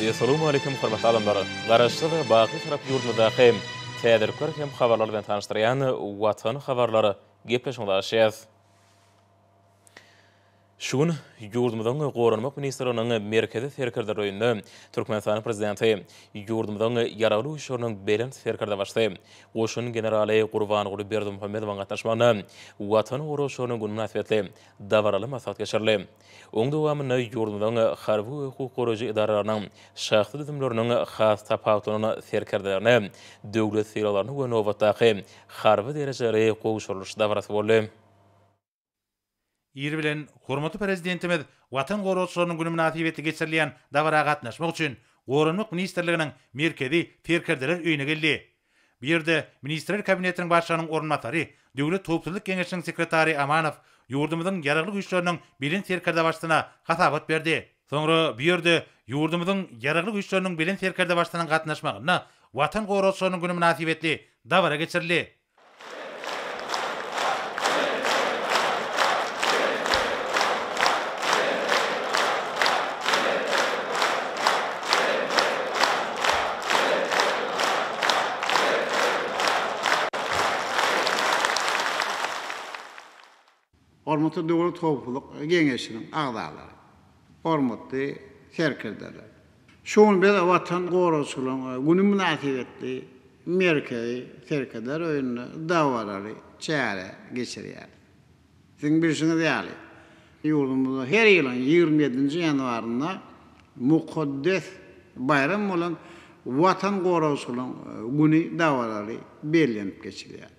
Essalawmaleýkim hormatly adamlar! Garaşsyz, baky Tarap ýurdumyzdaky täzelikler hem habarlar bilen tanyşdyrýan Watan habarlar gepleşigimizi açýas. Şu gün ýurdumyzyň Goranmak ministrliginiň Merkezi serkerdeler öýünde Türkmenistanyň Prezidenti, ýurdumyzyň Ýaragly Güýçleriniň Belent Serkerdebaşysy, goşun generaly Gurbanguly Berdimuhamedowyň gatnaşmagynda Watan goragçylarynyň güni mynasybetli dabaraly maslahat geçirildi. Oň dowamynda ýurdumyzyň harby we hukuk goraýjy edaralarynyň şahsy düzümleriniň has tapawutlanan serkerdelerine döwlet sylaglaryny we nobatdaky harby derejeleri gowşurylyş dabarasy boldy. Ir bilen hormatly Prezidentimiz Watan goragçylarynyň güni mynasybetli geçirilýän dabara gatnaşmak üçin Goranmak ministrliginiň Merkezi serkerdeler öýüne geldi. Bu ýerde Ministrler Kabinetiniň Başlygynyň orunbasary, Döwlet howpsuzlyk geňeşiniň sekretary Amanow ýurdumyzyň Ýaragly Güýçleriniň Belent Serkerdebaşysyna hasabat berdi. Soňra bu ýerde ýurdumyzyň Ýaragly Güýçleriniň Belent Serkerdebaşysynyň gatnaşmagynda Watan goragçylarynyň güni mynasybetli dabara geçirildi. Hormatly Döwlet howpsuzlyk geňeşiniň agzalary! Hormatly serkerdeler! Şu gün biz Watan goragçylaryň güni mynasybetli Merkezi serkerdeler öýünde dabaraly çäre geçirýäris. Siziň bilşiňiz ýaly, ýurdumyzda her ýylyň 27-nji ýanwarynda mukaddes baýram bolan Watan goragçylaryň güni dabaraly bellenip geçilýär.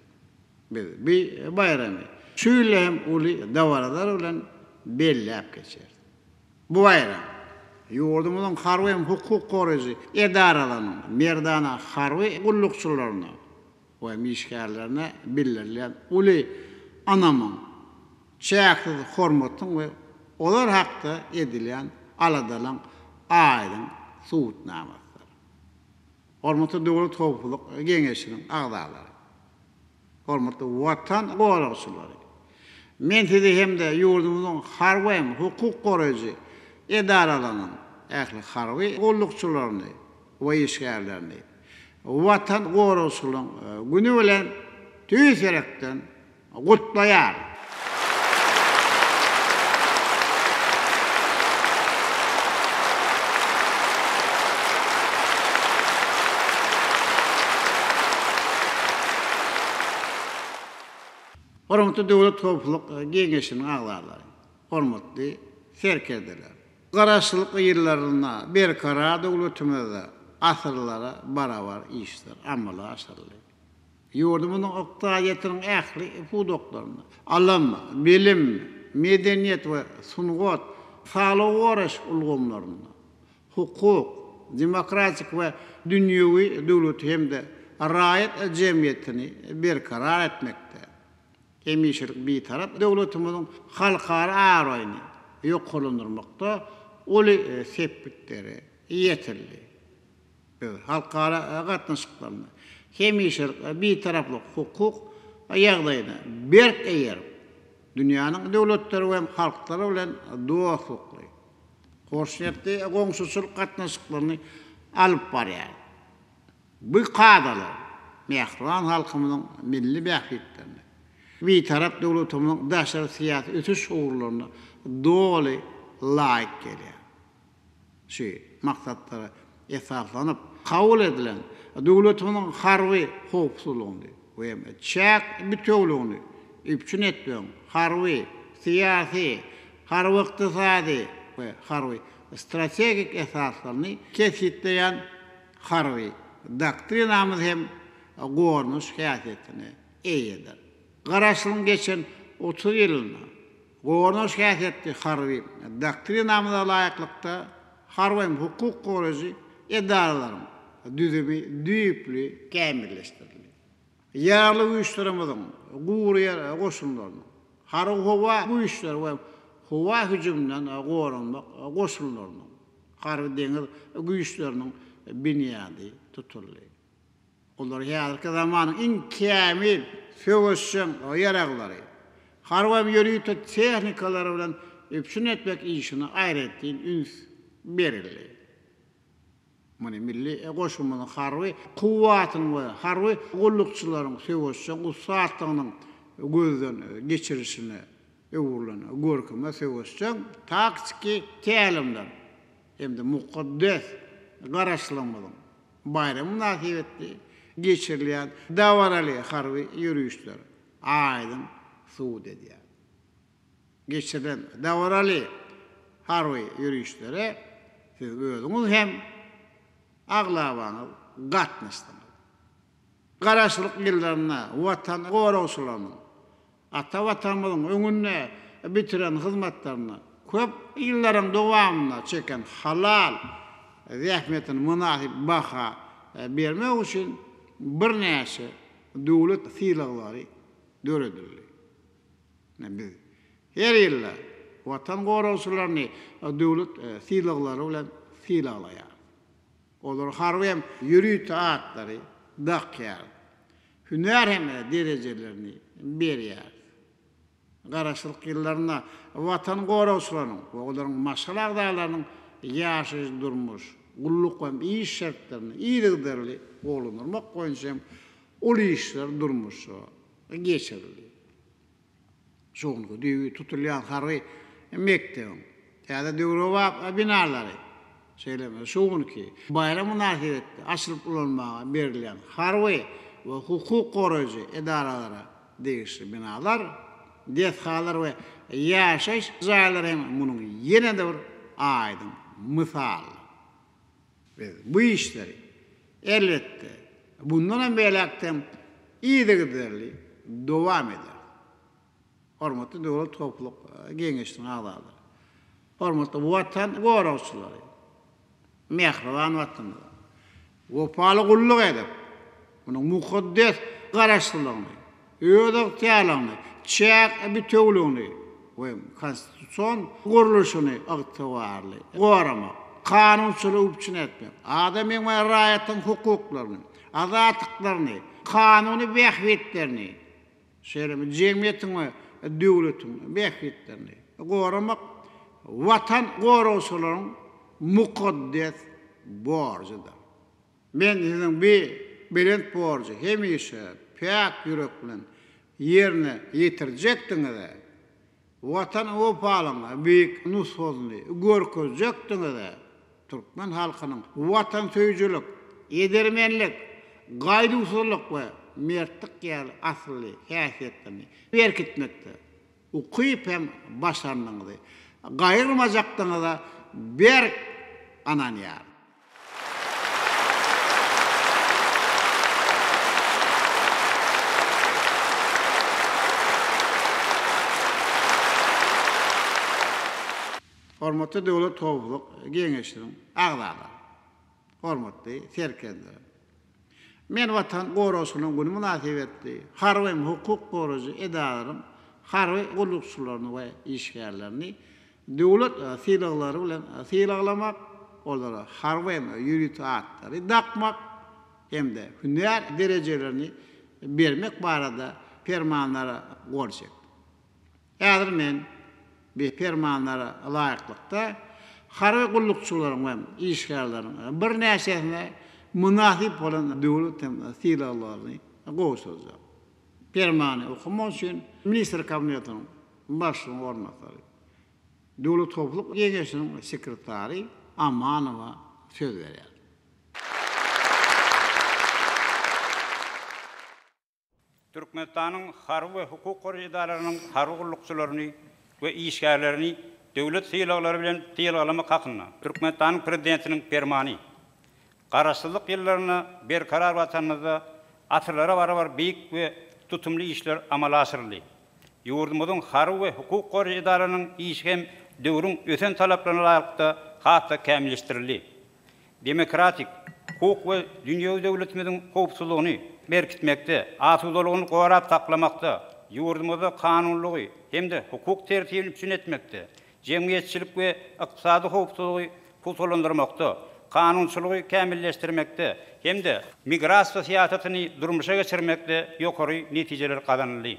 Biz bu baýramy şu ýylda hem uly dabaralar bilen belläp geçeris. Bu baýram, ýurdumyzyň harby hem hukuk goraýjy edaralarynyň merdana harby gullukçylaryna we işgärlerine bildirilýän uly ynamyň, çäksiz hormatyň we olar hakda edilýän aladalaryň aýdyň subutnamasydyr. Hormatly Döwlet howpsuzlyk geňeşiniň agzalary! Hormatly Watan goragçylary! Men sizi hem-de ýurdumyzyň harby hem hukuk goraýjy edaralarynyň ähli harby gullukçylaryny we işgärlerini Watan goragçylaryň güni bilen tüýs ýürekden gutlaýaryn! Hormatly Döwlet howpsuzlyk geňeşiniň agzalary, hormatly serkerdeler! Garaşsyzlyk ýyllarynda Berkarar döwletimizde asyrlara barabar işler amala aşyryldy. Ýurdumyzyň ykdysadyýetiniň ähli pudaklarynda, ylym, bilim, medeniýet we sungat, saglygy goraýyş ulgamlarynda, hukuk, demokratik we dünýewi döwleti hem-de raýat jemgyýetini berkarar etmekde, hemişelik Bitarap döwletimiziň halkara abraýyny ýokarlandyrmakda uly sepgitlere ýetildi. Biz halkara gatnaşyklarynda hemişelik Bitaraplyk hukuk ýagdaýyna berk eýerip, dünýäniň döwletleri we halklary bilen dostlukly, hoşniýetli goňşuçylyk gatnaşyklaryny alyp barýarys. Bu kadalar mähriban halkymyzyň milli bähbitlerine, Bitarap döwletimiziň daşary syýasy ösüş ugurlaryna doly laýyk gelýär. Şu maksatlara esaslanyp kabul edilen döwletimiziň harby howpsuzlygyny we çäk bitewüligini üpjün etmegiň harby, syýasy, harby-ykdysady we harby-strategik esaslaryny kesgitleýän Harby doktrinamyz hem goranyş häsiýetine eýedir. Garaşsyzlygyň geçen 30 ýylynda goranyş häsiýetli harby doktrinamyza laýyklykda harby hem hukuk goraýjy edaralaryň düzümi düýpli kämilleşdirildi. Ýaragly Güýçlerimiziň gury ýer goşunlarynyň, Harby-howa güýçleri we howa hüjüminden goranmak goşunlarynyň, Harby-deňiz güýçleriniň binýady tutuldy. Olar häzirki zamanyň iň kämil söweşjeň ýaraglary, harby hem ýörite tehnikalary bilen üpjün etmek işine aýratyn üns berildi. Muny milli goşunymyzyň harby kuwwatynyň we harby gullukçylaryň söweşjeň ussatlygynyň gözden geçirilişine öwrülen görkeme söweşjeň taktiki tälimler hem-de mukaddes Garaşsyzlygymyzyň baýramy mynasybetli geçirilýän dabaraly harby ýörişler aýdyň subut edýär. Geçirilen dabaraly harby ýörişlere siz özüňiz hem aglabaňyz gatnaşdyňyz. Garaşsyzlyk ýyllarynda Watan goragçylarynyň ata Watanymyzyň öňünde bitiren hyzmatlaryna, köp ýyllaryň dowamynda çeken halal zähmetine mynasyp baha bermek üçin birnäçe döwlet sylaglary döredildi. Biz her ýylda Watan goragçylaryny döwlet sylaglary bilen sylaglaýarys. Olara harby hem ýörite atlary dakýarys. Hünär hem derejelerini berýäris. Garaşsyzlyk ýyllarynda Watan goragçylarynyň we olaryň maşgala agzalarynyň ýaşaýyş-durmuş, gulluk hem iş şertlerini yzygiderli gowulandyrmak boýunça hem uly işler durmuşa geçirildi. Şu günki düýbi tutulýan harby mekdebiň täze döwrebap binalary, şeýle hem şu günki baýram mynasybetli açylyp ulanmaga berilýän harby we hukuk goraýjy edaralara degişli binalar, desgalar we ýaşaýyş jaýlary hem munuň ýene-de bir aýdyň mysalydyr. Biz bu işleri, elbetde, bundanam beýläk-de yzygiderli dowam ederis. Hormatly Döwlet howpsuzlyk geňeşiniň agzalary! Hormatly Watan goragçylary! Mähriban Watanymyza wepaly gulluk edip, onuň mukaddes Garaşsyzlygyny, özygtyýarlygyny, çäk bitewüligini we konstitusion gurluşyny ygtybarly goramak, kanunçylygy üpjün etmek, adamyň we raýatyň hukuklaryny, azatlyklaryny, kanuny bähbitlerini, şeýle hem jemgyýetiň we döwletiň bähbitlerini goramak Watan goragçylaryň mukaddes borjudyr. Men siziň bu belent borjy hemişe päk ýürek bilen ýerine ýetirjekdigiňize, Watana wepalyň beýik nusgasyny görkezjekdigiňize, türkmen halkynyň watansöýüjilik, edermenlik, gaýduwsyzlyk we mertlik ýaly asylly häsiýetlerini berkitmekde ukyp hem başarnygyňyzy gaýgyrmajakdygyňyza berk ynanýaryn. Hormatly Döwlet howpsuzlyk geňeşiniň agzalary, hormatly serkerdeler! Men Watan goragçylarynyň güni mynasybetli harby hem hukuk goraýjy edaralaryň harby gullukçylaryny we işgärlerini döwlet sylaglary bilen sylaglamak, olara harby hem ýörite atlary dakmak hem-de hünär derejelerini bermek barada permanlara gol çekdim. Häzir men bu permanlara laýyklykda harby gullukçylaryň we işgärleriň birnäçesine mynasyp bolan döwlet hem sylaglaryny gowşurjak. Permany okamak üçin Ministrler Kabinetiniň Başlygynyň orunbasary, Döwlet howpsuzlyk geňeşiniň sekretary Amanowa söz berýär. Türkmenistanyň harby we hukuk goraýjy edaralarynyň harby gullukçylaryny we işgärlerini döwlet sylaglary bilen sylaglamak hakynda Türkmenistanyň Prezidentiniň Permany. Garaşsyzlyk ýyllarynda berkarar Watanymyzda asyrlara barabar beýik we tutumly işler amala aşyryldy. Ýurdumyzyň harby we hukuk goraýjy edaralarynyň işi hem döwrüň ösen talaplaryna laýyklykda has-da kämilleşdirildi. Demokratik, hukuk we dünýewi döwletimiziň howpsuzlygyny berkitmekde, asudalygyny gorap saklamakda, ýurdumyzda kanunylygy hem-de hukuk tertibini üpjün etmekde, jemgyýetçilik we ykdysady howpsuzlygy pugtalandyrmakda, kanunçylygy kämilleşdirmekde hem-de migrasiýa syýasatyny durmuşa geçirmekde ýokary netijeler gazanyldy.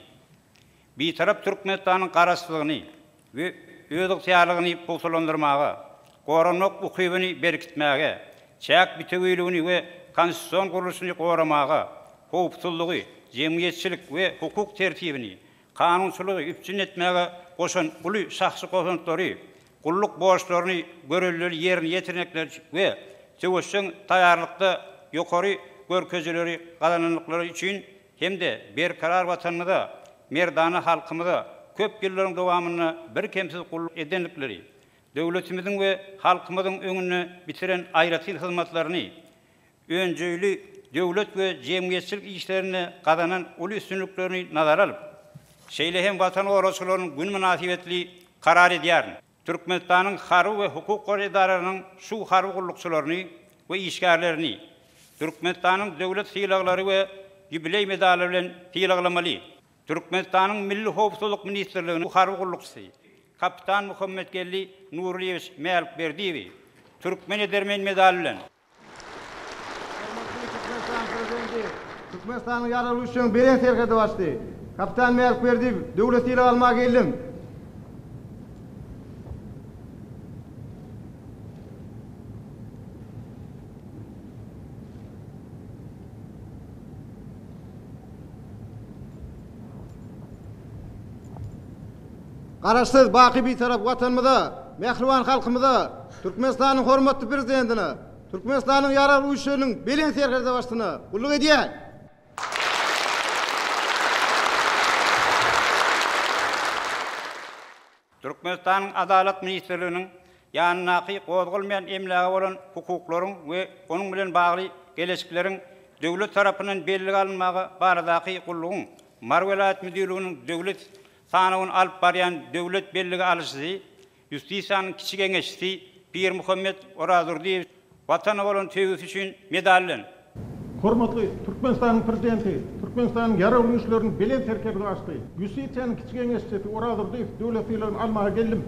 Bitarap Türkmenistanyň Garaşsyzlygyny we özygtyýarlygyny pugtalandyrmaga, goranmak ukybyny berkitmäge, çäk bitewiligini we konstitusion gurluşyny goramaga, howpsuzlygy, jemgyýetçilik we hukuk tertibini, kanunçylygy üpjün etmäge goşan uly şahsy goşantlary, gulluk borçlaryny göreldeli ýerine ýetirmekleri we söweşjeň taýýarlykda ýokary görkezijileri gazananlyklary üçin hem-de berkarar Watanymyza, merdana halkymyza köp ýyllaryň dowamynda birkemsiz gulluk edendikleri, döwletimiziň we halkymyzyň öňünde bitiren aýratyn hyzmatlaryny, önjeýli döwlet we jemgyýetçilik işlerinde gazanan uly üstünliklerini nazara alyp, şeýle hem Watan goragçylarynyň güni mynasybetli karar edýärin. Türkmenistanyň harby we hukuk goraýjy edaralarynyň şu harby gullukçylaryny we işgärlerini Türkmenistanyň döwlet sylaglary we ýubileý medallary bilen sylaglamaly. Türkmenistanyň Milli howpsuzlyk ministrliginiň harby gullukçysy, kapitan Muhammetgeldi Nurlyýewiç Mälikberdiýewi Türkmen edermen medaly bilen. Hormatly Türkmenistanyň Prezidenti, Türkmenistanyň Ýaragly Güýçleriniň Belent Serkerdebaşysy, kapitan Mälik Berdiýew, döwlet sylagy almaga geldim. Garaşsyz, baky Bitarap Watanymyza, mähriban halkymyza, Türkmenistanyň hormatly Prezidentine, Türkmenistanyň Ýaragly Güýçleriniň Belent Serkerdebaşysyna gulluk edýän! Türkmenistanyň Adalat ministrliginiň ýanyndaky gozgalmaýan emläge bolan hukuklaryň we onuň bilen bagly geleşikleriň döwlet tarapyndan bellige alynmagy baradaky gullugyň Mary welaýat müdirliginiň döwlet sanawyny alyp barýan döwlet bellige alyjysy Ýustisiýanyň kiçi geňeşçisi Pirmuhammet Orazdurdyýewiç Watana bolan söýgüsi üçin medaly bilen. Hormatly Türkmenistanyň Prezidenti, Türkmenistanyň Ýaragly Güýçleriniň Belent Serkerdebaşysy, Ýustisiýanyň kiçi geňeşçisi Orazdurdyýew döwlet sylagyny almaga geldim.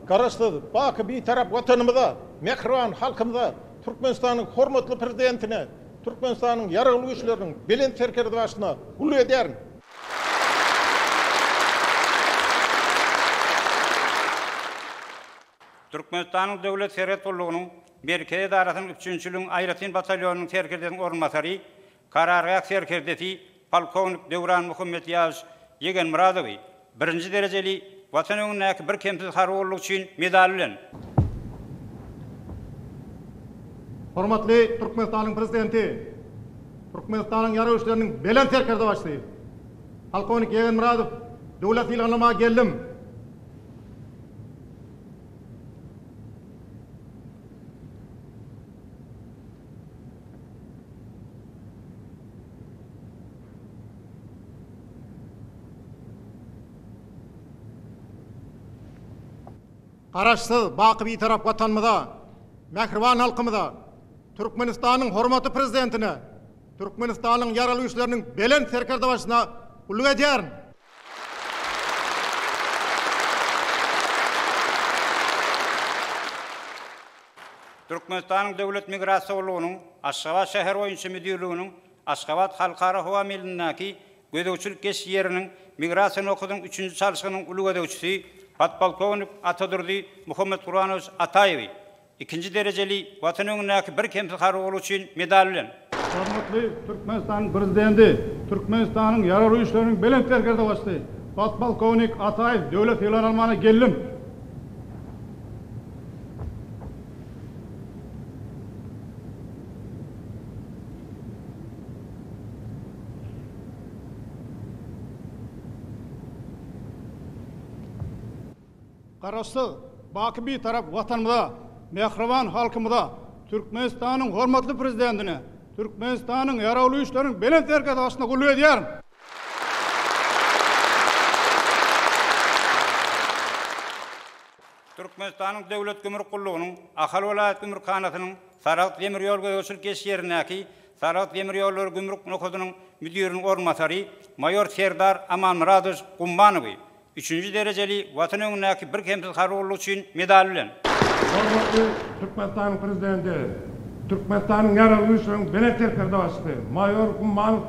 Garaşsyz, baky Bitarap Watanymyza, mähriban halkymyza Türkmenistanyň hormatly Prezidentine, Türkmenistanyň Ýaragly Güýçleriniň Belent Serkerdebaşyna gulluk edýärin. Türkmenistanyň Döwlet serhet gullugynyň Merkezi edarasynyň üpjünçiligiň aýratyn batalýonynyň serkerdesiniň orunbasary, karargäh serkerdesi, polkownik Döwran Muhammetýazowiç Ýegenmyradowy birinji derejeli Watan öňündäki birkemsiz harby gulluk üçin medaly bilen. Hormatly Türkmenistanyň Prezidenti, Türkmenistanyň Ýarag Güýçleriniň Belent Serkerdebaşysy, polkownik Ýegenmyradow döwlet sylagynlamaga geldim. Garaşsyz, baky Bitarap Watanymyza, mähriban halkymyza, Türkmenistanyň hormatly Prezidentine, Türkmenistanyň Ýaragly Güýçleriniň Belent Serkerdebaşysyna gulluk edýärin. Türkmenistanyň Döwlet migrasiýa gullugynyň Aşgabat şäher boýunça müdirliginiň Aşgabat halkara howa menzilinindäki gözegçilik geçiş ýeriniň migrasiýa nokadynyň üçünji çalşygynyň uly gözegçisi, podpolkownik Atadurdy Muhammetgurbanowiç Ataýewi ikinji derejeli Watan öňündäki birkemsiz harby gulluk üçin medaly bilen. Hormatly Türkmenistanyň Prezidenti, Türkmenistanyň Ýaragly Güýçleriniň Belent Serkerdebaşysy, podpolkownik Ataýew döwlet sylagyny almana geldim. Garaşsyz, baky Bitarap Watanymyza, mähriban halkymyza, Türkmenistanyň hormatly Prezidentine, Türkmenistanyň Ýaragly Güýçleriniň Belent Serkerdebaşysyna gulluk edýärin. Türkmenistanyň Döwlet gümrük gullugynyň Ahal welaýat gümrükhanasynyň Saragt demir ýol gözegçilik geçiş ýerindäki Saragt demir ýollary gümrük nokadynyň müdiriniň orunbasary maýor Serdar Amanmyradowiç Gummanowy üçünji derejeli Watan öňündäki birkemsiz harby gulluk üçin medaly bilen. Hormatly Türkmenistanyň Prezidenti, Türkmenistanyň Ýaragly Güýçleriniň Belent Serkerdebaşysy maýor Gummanow.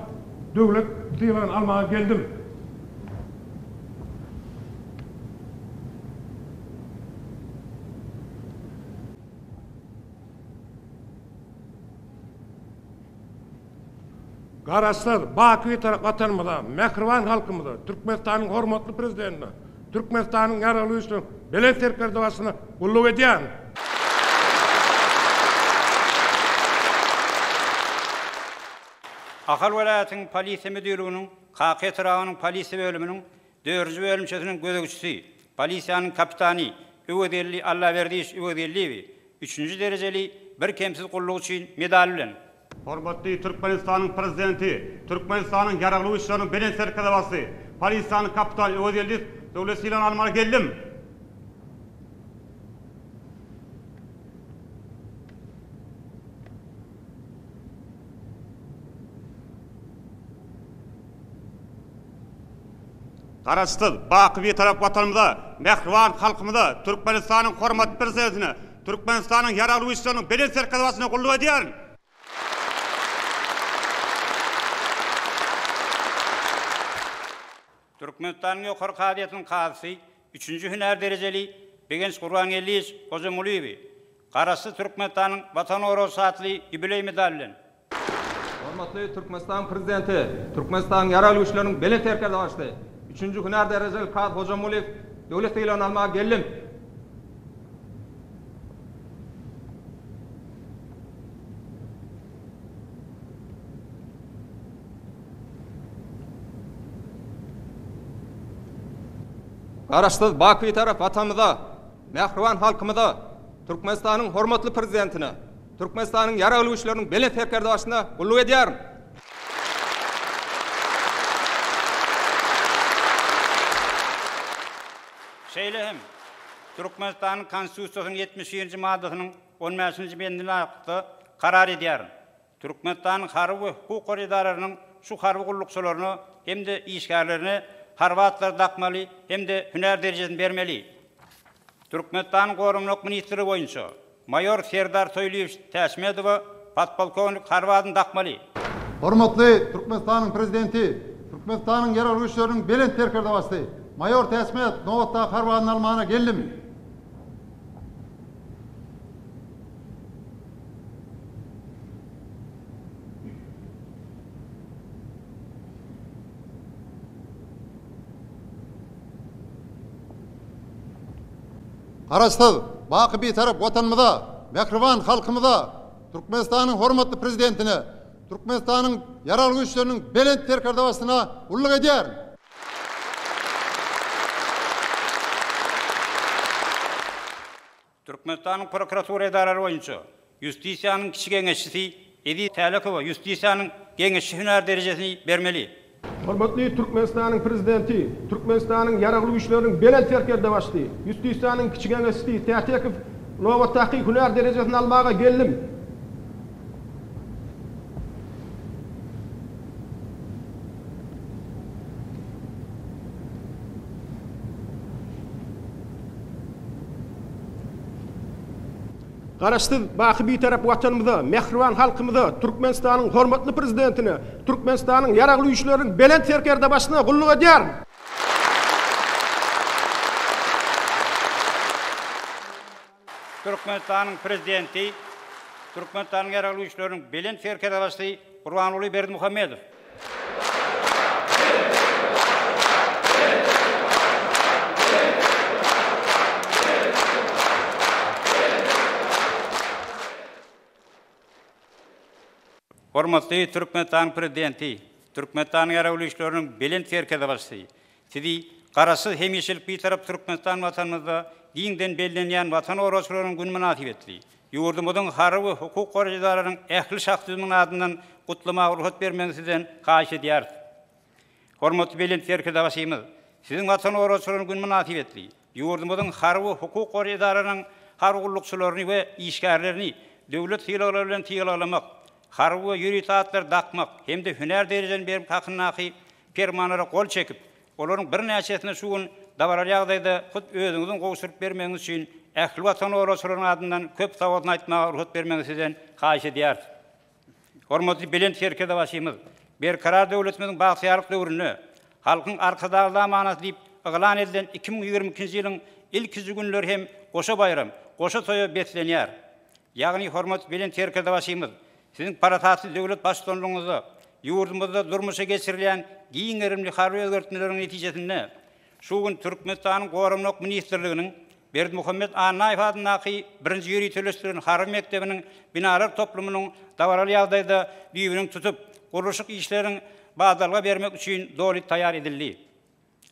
Döwlet sylagyny almaga geldim. Garaşsyz, baky Bitarap Watanymyza, mähriban halkymyza, Türkmenistanyň hormatly Prezidentine, Türkmenistanyň Ýaragly Güýçleriniň Belent Serkerdebaşysyna gulluk edýärin. Ahal welaýatynyň Polisiýa müdirliginiň Kaka etrabynyň polisiýa bölüminiň dördünji bölümçesiniň gözegçisi, polisiýanyň kapitany Öwezgeldi Allaberdiýewiç Öwezgeldiýewi üçünji derejeli Birkemsiz gullugy üçin medaly bilen. Hormatly Türkmenistanyň Prezidenti, Türkmenistanyň Ýaragly Güýçleriniň Belent Serkerdebaşysy, polisiýanyň kapitany Öwezgeldiýew döwlet sylagyny almaga geldim. Garaşsyz, baky Bitarap Watanymyza, mähriban halkymyza, Türkmenistanyň hormatly Prezidentine, Türkmenistanyň Ýaragly Güýçleriniň Belent Serkerdebaşyna gulluk edýärin. Türkmenistanyň Ýokary kazyýetiniň kazysy, üçünji hünär derejeli Begenç Gurbangeldiýewiç Hojamulyýewi Garaşsyz Türkmenistanyň Watan goragçysy atly ýubileý medaly bilen. Hormatly Türkmenistanyň Prezidenti, Türkmenistanyň Ýaragly Güýçleriniň Belent Serkerdebaşysy, üçünji hünär derejeli kazy Hojamulyýew döwlet sylagyny almaga geldim. Garaşsyz, baky Bitarap Watanymyza, mähriban halkymyza, Türkmenistanyň hormatly Prezidentine, Türkmenistanyň Ýaragly Güýçleriniň Belent Serkerdebaşyna gulluk edýärin. Şeýle hem, Türkmenistanyň Konstitusiýasynyň 71-nji maddasynyň on bäşinji bendine laýyklykda karar edýärin. Türkmenistanyň harby we hukuk goraýjy edaralarynyň şu harby gullukçylaryna hem-de işgärlerine harby atlary dakmaly hem-de hünär derejesini bermeli. Türkmenistanyň Goranmak ministrligi boýunça maýor Serdar Toýlyýewiç Täçmedowa podpolkownik harby adyny dakmaly. Hormatly Türkmenistanyň Prezidenti, Türkmenistanyň Ýaragly Güýçleriniň Belent Serkerdebaşysy, maýor Täçmedow nobatdaky harby adyny almana geldim. Garaşsyz, baky Bitarap Watanymyza, mähriban halkymyza, Türkmenistanyň hormatly Prezidentine, Türkmenistanyň Ýaragly Güýçleriniň Belent Serkerdebaşysyna gulluk edýärin. Türkmenistanyň prokuratura edaralary boýunça Ýustisiýanyň kiçi geňeşçisi Eziz Tälekowa Ýustisiýanyň geňeşçi hünär derejesini bermeli. Hormatly Türkmenistanyň Prezidenti, Türkmenistanyň Ýaragly Güýçleriniň Belent Serkerdebaşysy, Ýustisiýanyň kiçi geňeşçisi Tätekow nobatdaky hünär derejesini almaga geldim. Garaşsyz, baky Bitarap Watanymyza, mähriban halkymyza, Türkmenistanyň hormatly Prezidentine, Türkmenistanyň Ýaragly Güýçleriniň Belent Serkerdebaşyna gulluk edýärin. Türkmenistanyň Prezidenti, Türkmenistanyň Ýaragly Güýçleriniň Belent Serkerdebaşysy Gurbanguly Berdimuhamedow. Hormatly Türkmenistanyň Prezidenti, Türkmenistanyň Ýaragly Güýçleriniň Belent Serkerdebaşysy, Sizi Garaşsyz, hemişelik Bitarap Türkmenistan Watanymyzda giňden bellenýän Watan goragçylarynyň güni mynasybetli, ýurdumyzyň harby we hukuk goraýjy edaralarynyň ähli şahsy düzüminiň adyndan gutlamaga rugsat bermegiňizi sizden haýyş edýäris. Hormatly Belent Serkerdebaşymyz, Siziň Watan goragçylarynyň güni mynasybetli, ýurdumyzyň harby we hukuk goraýjy edaralarynyň harby gullukçylaryny we işgärlerini döwlet sylaglary bilen sylaglamak, harby we ýörite atlary dakmak hem-de hünär derejelerini bermek hakyndaky Permanlara gol çekip, olaryň birnäçesini şu gün dabaraly ýagdaýda hut özüňiziň gowşuryp bermegiňiz üçin ähli Watan goragçylarynyň adyndan köp sagbolsun aýtmaga rugsat bermegiňizi sizden haýyş edýäris. Hormatly Belent Serkerdebaşymyz! Berkarar döwletimiziň bagtyýarlyk döwründe Halkyň Arkadagly zamanasy diýip yglan edilen 2022-nji ýylyň ilkinji günleri hem goşa baýram, goşa toýa beslenýär. Ýagny hormatly Belent Serkerdebaşymyz, Siziň parasatly döwlet Baştutanlygyňyzda ýurdumyzda durmuşa geçirilýän giň gerimli harby özgertmeleriň netijesinde şu gün Türkmenistanyň Goranmak ministrliginiň Berdimuhamet Annaýew adyndaky birinji ýöriteleşdirilen harby mekdebiniň binalar toplumynyň dabaraly ýagdaýda düýbüniň tutup, gurluşyk işleriniň badalga bermek üçin doly taýýar edildi.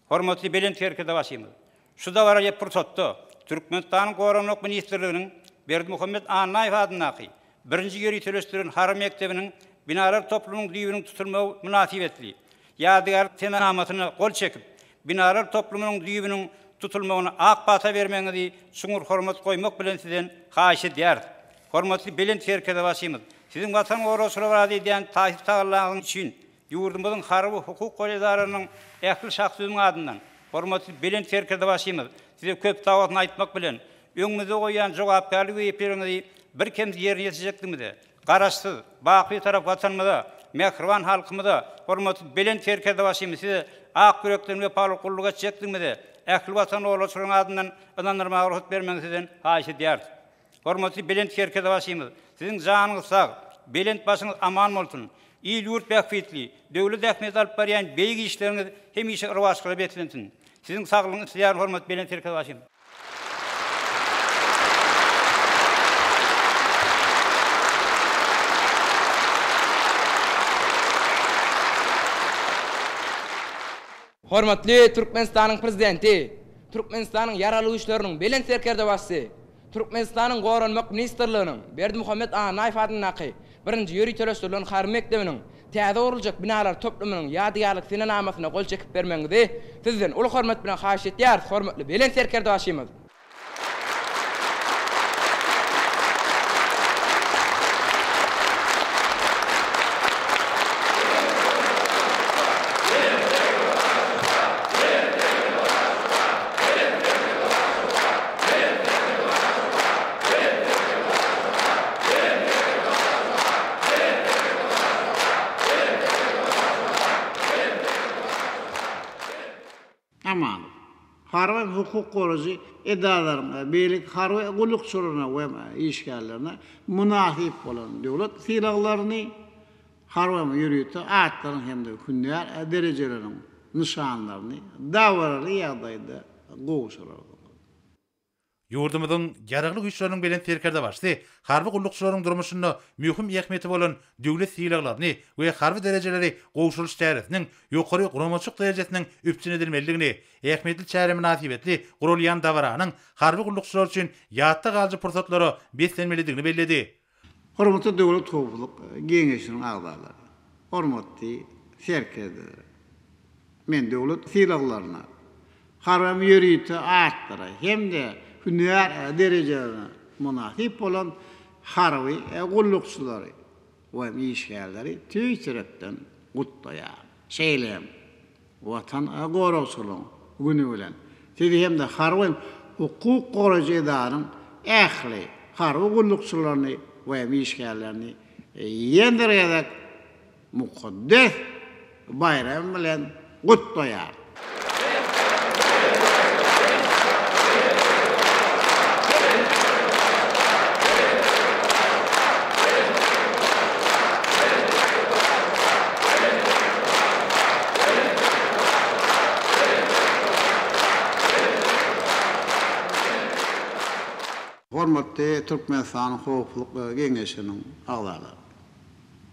Hormatly Belent Serkerdebaşymyz, şu dabaraly pursatda Türkmenistanyň Goranmak ministrliginiň Berdimuhamet Annaýew adyndaky birinji ýöriteleşdirilen harby mekdebiniň binalar toplumynyň düýbüniň tutulmagy mynasybetli ýadygärlik senenamasyna gol çekip, binalar toplumynyň düýbüniň tutulmagyna ak pata bermegiňizi çuňňur hormat goýmak bilen sizden haýyş edýäris. Hormatly Belent Serkerdebaşymyz, Siziň Watan goragçylary barada edýän taýsyz tagallaňyz üçin ýurdumyzyň harby hukuk goraýjy edaralarynyň ähli şahsy düzümiň adyndan, hormatly Belent Serkerdebaşymyz, Size köp sagbolsun aýtmak bilen, öňüňizde goýýan jogapkärli wezipeleriňizi birkemsiz ýerine ýetirjekdigimize, Garaşsyz, baky Bitarap Watanymyza, mähriban halkymyza, hormatly Belent Serkerdebaşymyz Size ak ýürekden wepaly gulluk etjekdigimize ähli Watan goragçylaryň adyndan ynandyrmaga rugsat bermegiňizi Sizden haýyş edýäris. Hormatly Belent Serkerdebaşymyz, Siziň janyňyz sag, belent başyňyz aman bolsun! Il-ýurt bähbitli, döwlet ähmiýetli alyp barýan beýik işleriňiz hemişe rowaçlyklara beslensin! Siziň saglygyňyzy isleýärin, hormatly Belent Serkerdebaşymyz! Hormatly Türkmenistanyň Prezidenti, Türkmenistanyň Ýaragly Güýçleriniň Belent Serkerdebaşysy, Türkmenistanyň Goranmak ministrliginiň Berdimuhamet Annaýew adyndaky birinji ýöriteleşdirilen harby mekdebiniň täze guruljak binalar toplumynyň ýadygärlik senenamasyna gol çekip bermegiňizi Sizden uly hormat bilen haýyş etýäris, hormatly Belent Serkerdebaşymyz! Amanow, harby hem hukuk goraýjy edaralaryň we beýleki harby gullukçylaryna we işgärlerine mynasyp bolan döwlet sylaglaryny, harby hem ýörite atlaryň hem-de hünär derejeleriniň nyşanlaryny dabaraly ýagdaýda gowşurarsyňyz. Ýurdumyzyň Ýaragly Güýçleriniň Belent Serkerdebaşysy harby gullukçylaryň durmuşynda möhüm ähmiýeti bolan döwlet sylaglaryny we harby derejeleri gowşuryş çäresiniň ýokary guramaçylyk derejesiniň üpjün edilmelidigini, ähmiýetli çäre mynasybetli guralýan dabaranyň harby gullukçylar üçin ýatda galyjy pursatlara beslenmelidigini belledi. Hormatly Döwlet howpsuzlyk geňeşiniň agzalary, hormatly serkerdeler! Men döwlet sylaglaryna, harby ýörite atlara hem-de hünär derejelerine mynasyp bolan harby gullukçylary we işgärleri tüýs ýürekden gutlaýaryn. Şeýle hem Watan goragçylygyň güni bilen Sizi hem-de harby hukuk goraýjy edaranyň ähli harby gullukçylaryny we işgärlerini ýene bir gezek mukaddes baýram bilen gutlaýaryn. Hormatly Türkmenistanyň Howpsuzlyk Geňeşiniň agzalary!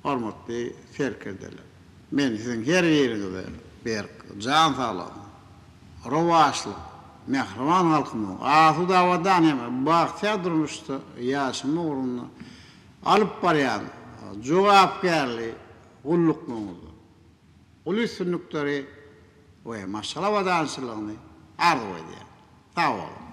Hormatly serkerdeler! Men siziň her biriňize berk jan saglygyň, rowaçlyk, mähriban halkymyzyň asuda-abadan hem bagtyýar durmuşda ýaşamagy ugrunda alyp barýan jogapkärli gulluklaryňyzda uly üstünlikleri we maşgala abadançylygyny arzuw edýän. Sag boluň!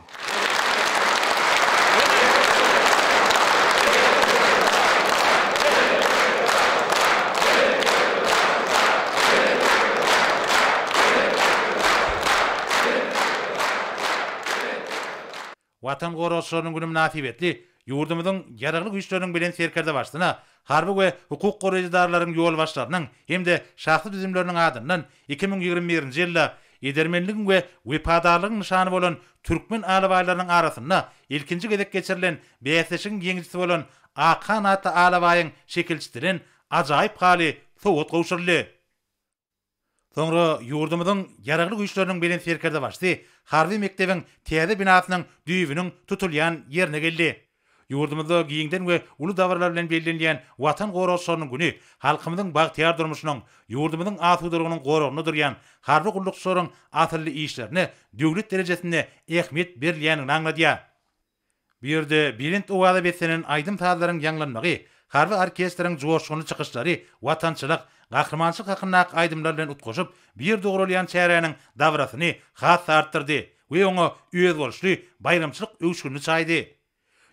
Watan goragçylarynyň güni mynasybetli. ýurdumyzyň Ýaragly Güýçleriniň Belent Serkerdebaşysyna harby we hukuk goraýjy edaralaryň ýolbaşçylarynyň hem-de şahsy düzümleriniň adyndan 2021-nji ýylda edermenligiň we wepadarlygyň nyşany bolan türkmen alabaýlarynyň arasynda ilkinji gezek geçirilen bäsleşigiň ýeňijisi bolan Akhan atly alabaýyň şekili çitilen ajaýyp haly sowgat gowşuryldy. Soňra ýurdumyzyň Ýaragly Güýçleriniň Belent Serkerdebaşysy harby mekdebiň täze binasynyň düýbüniň tutulýan ýerine geldi. Ýurdumyzda giňden we uly dabaralar bilen bellenilýän Watan goragçylarynyň güni halkymyzyň bagtyýar durmuşynyň, ýurdumyzyň asudalygynyň goragynda durýan harby gullukçylaryň asylly işlerine döwlet derejesinde ähmiýet berilýändigini aňladýar. Bu ýerde belent owaza beslenen aýdym-sazlaryň ýaňlanmagy, harby orkestriň joşgunly çykyşlary watançylyk, gahrymançylyk hakyndaky aýdymlar bilen utgaşyp, bu ýerde guralýan çäräniň dabarasyny has-da artdyrdy we oňa özboluşly baýramçylyk öwüşginini çaýdy.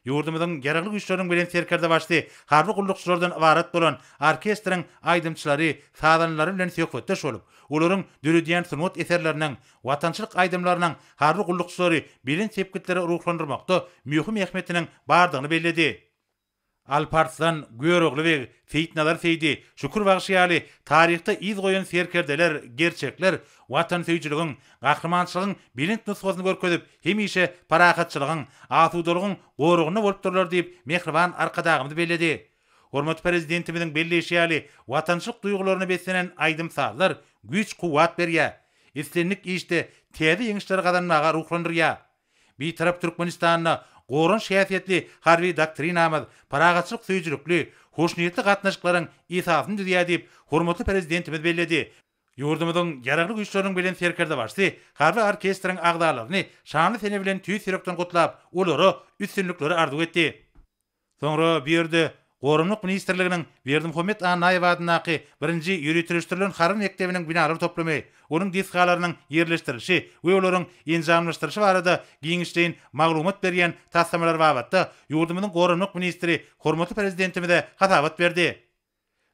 Ýurdumyzyň Ýaragly Güýçleriniň Belent Serkerdebaşysy harby gullukçylardan ybarat bolan orkestriň aýdymçylary, sazandalary bilen söhbetdeş bolup, olaryň döredýän sungat eserleriniň, watançylyk aýdymlarynyň harby gullukçylary belent sepgitlere ruhlandyrmakda möhüm ähmiýetiniň bardygyny belledi. Alp Arslan, Görogly beg, Seýitnazar Seýdi, Şükür bagşy ýaly taryhda yz goýan serkerdeler, gerçekler watansöýüjiligiň, gahrymançylygyň belent nusgasyny görkezip, hemişe parahatçylygyň, asudalygyň goragynda bolupdyrlar diýip, mähriban Arkadagymyz belledi. Hormatly Prezidentimiziň belleýşi ýaly, watançylyk duýgularyna beslenen aýdym-sazlar güýç-kuwwat berýär, islendik işde täze ýeňişleri gazanmaga ruhlandyrýar. Bitarap Türkmenistanda goranyş häsiýetli harby doktrinamyz parahatçylyk söýüjilikli, hoşniýetli gatnaşyklaryň esasyny düzýär diýip, hormatly Prezidentimiz belledi. Ýurdumyzyň Ýaragly Güýçleriniň Belent Serkerdebaşysy harby orkestriň agzalaryny şanly sene bilen tüýs ýürekden gutlap, olara üstünlikleri arzuw etdi. Soňra bu ýerde Goranmak ministrliginiň Berdimuhamet Annaýew adyndaky birinji ýöriteleşdirilen harby mekdebiniň binalar toplumy, onuň desgalarynyň ýerleşdirilişi we olaryň enjamlaşdyrylyşy barada giňişleýin maglumat berýän taslamalar babatda ýurdumyzyň goranmak ministri hormatly Prezidentimize hasabat berdi.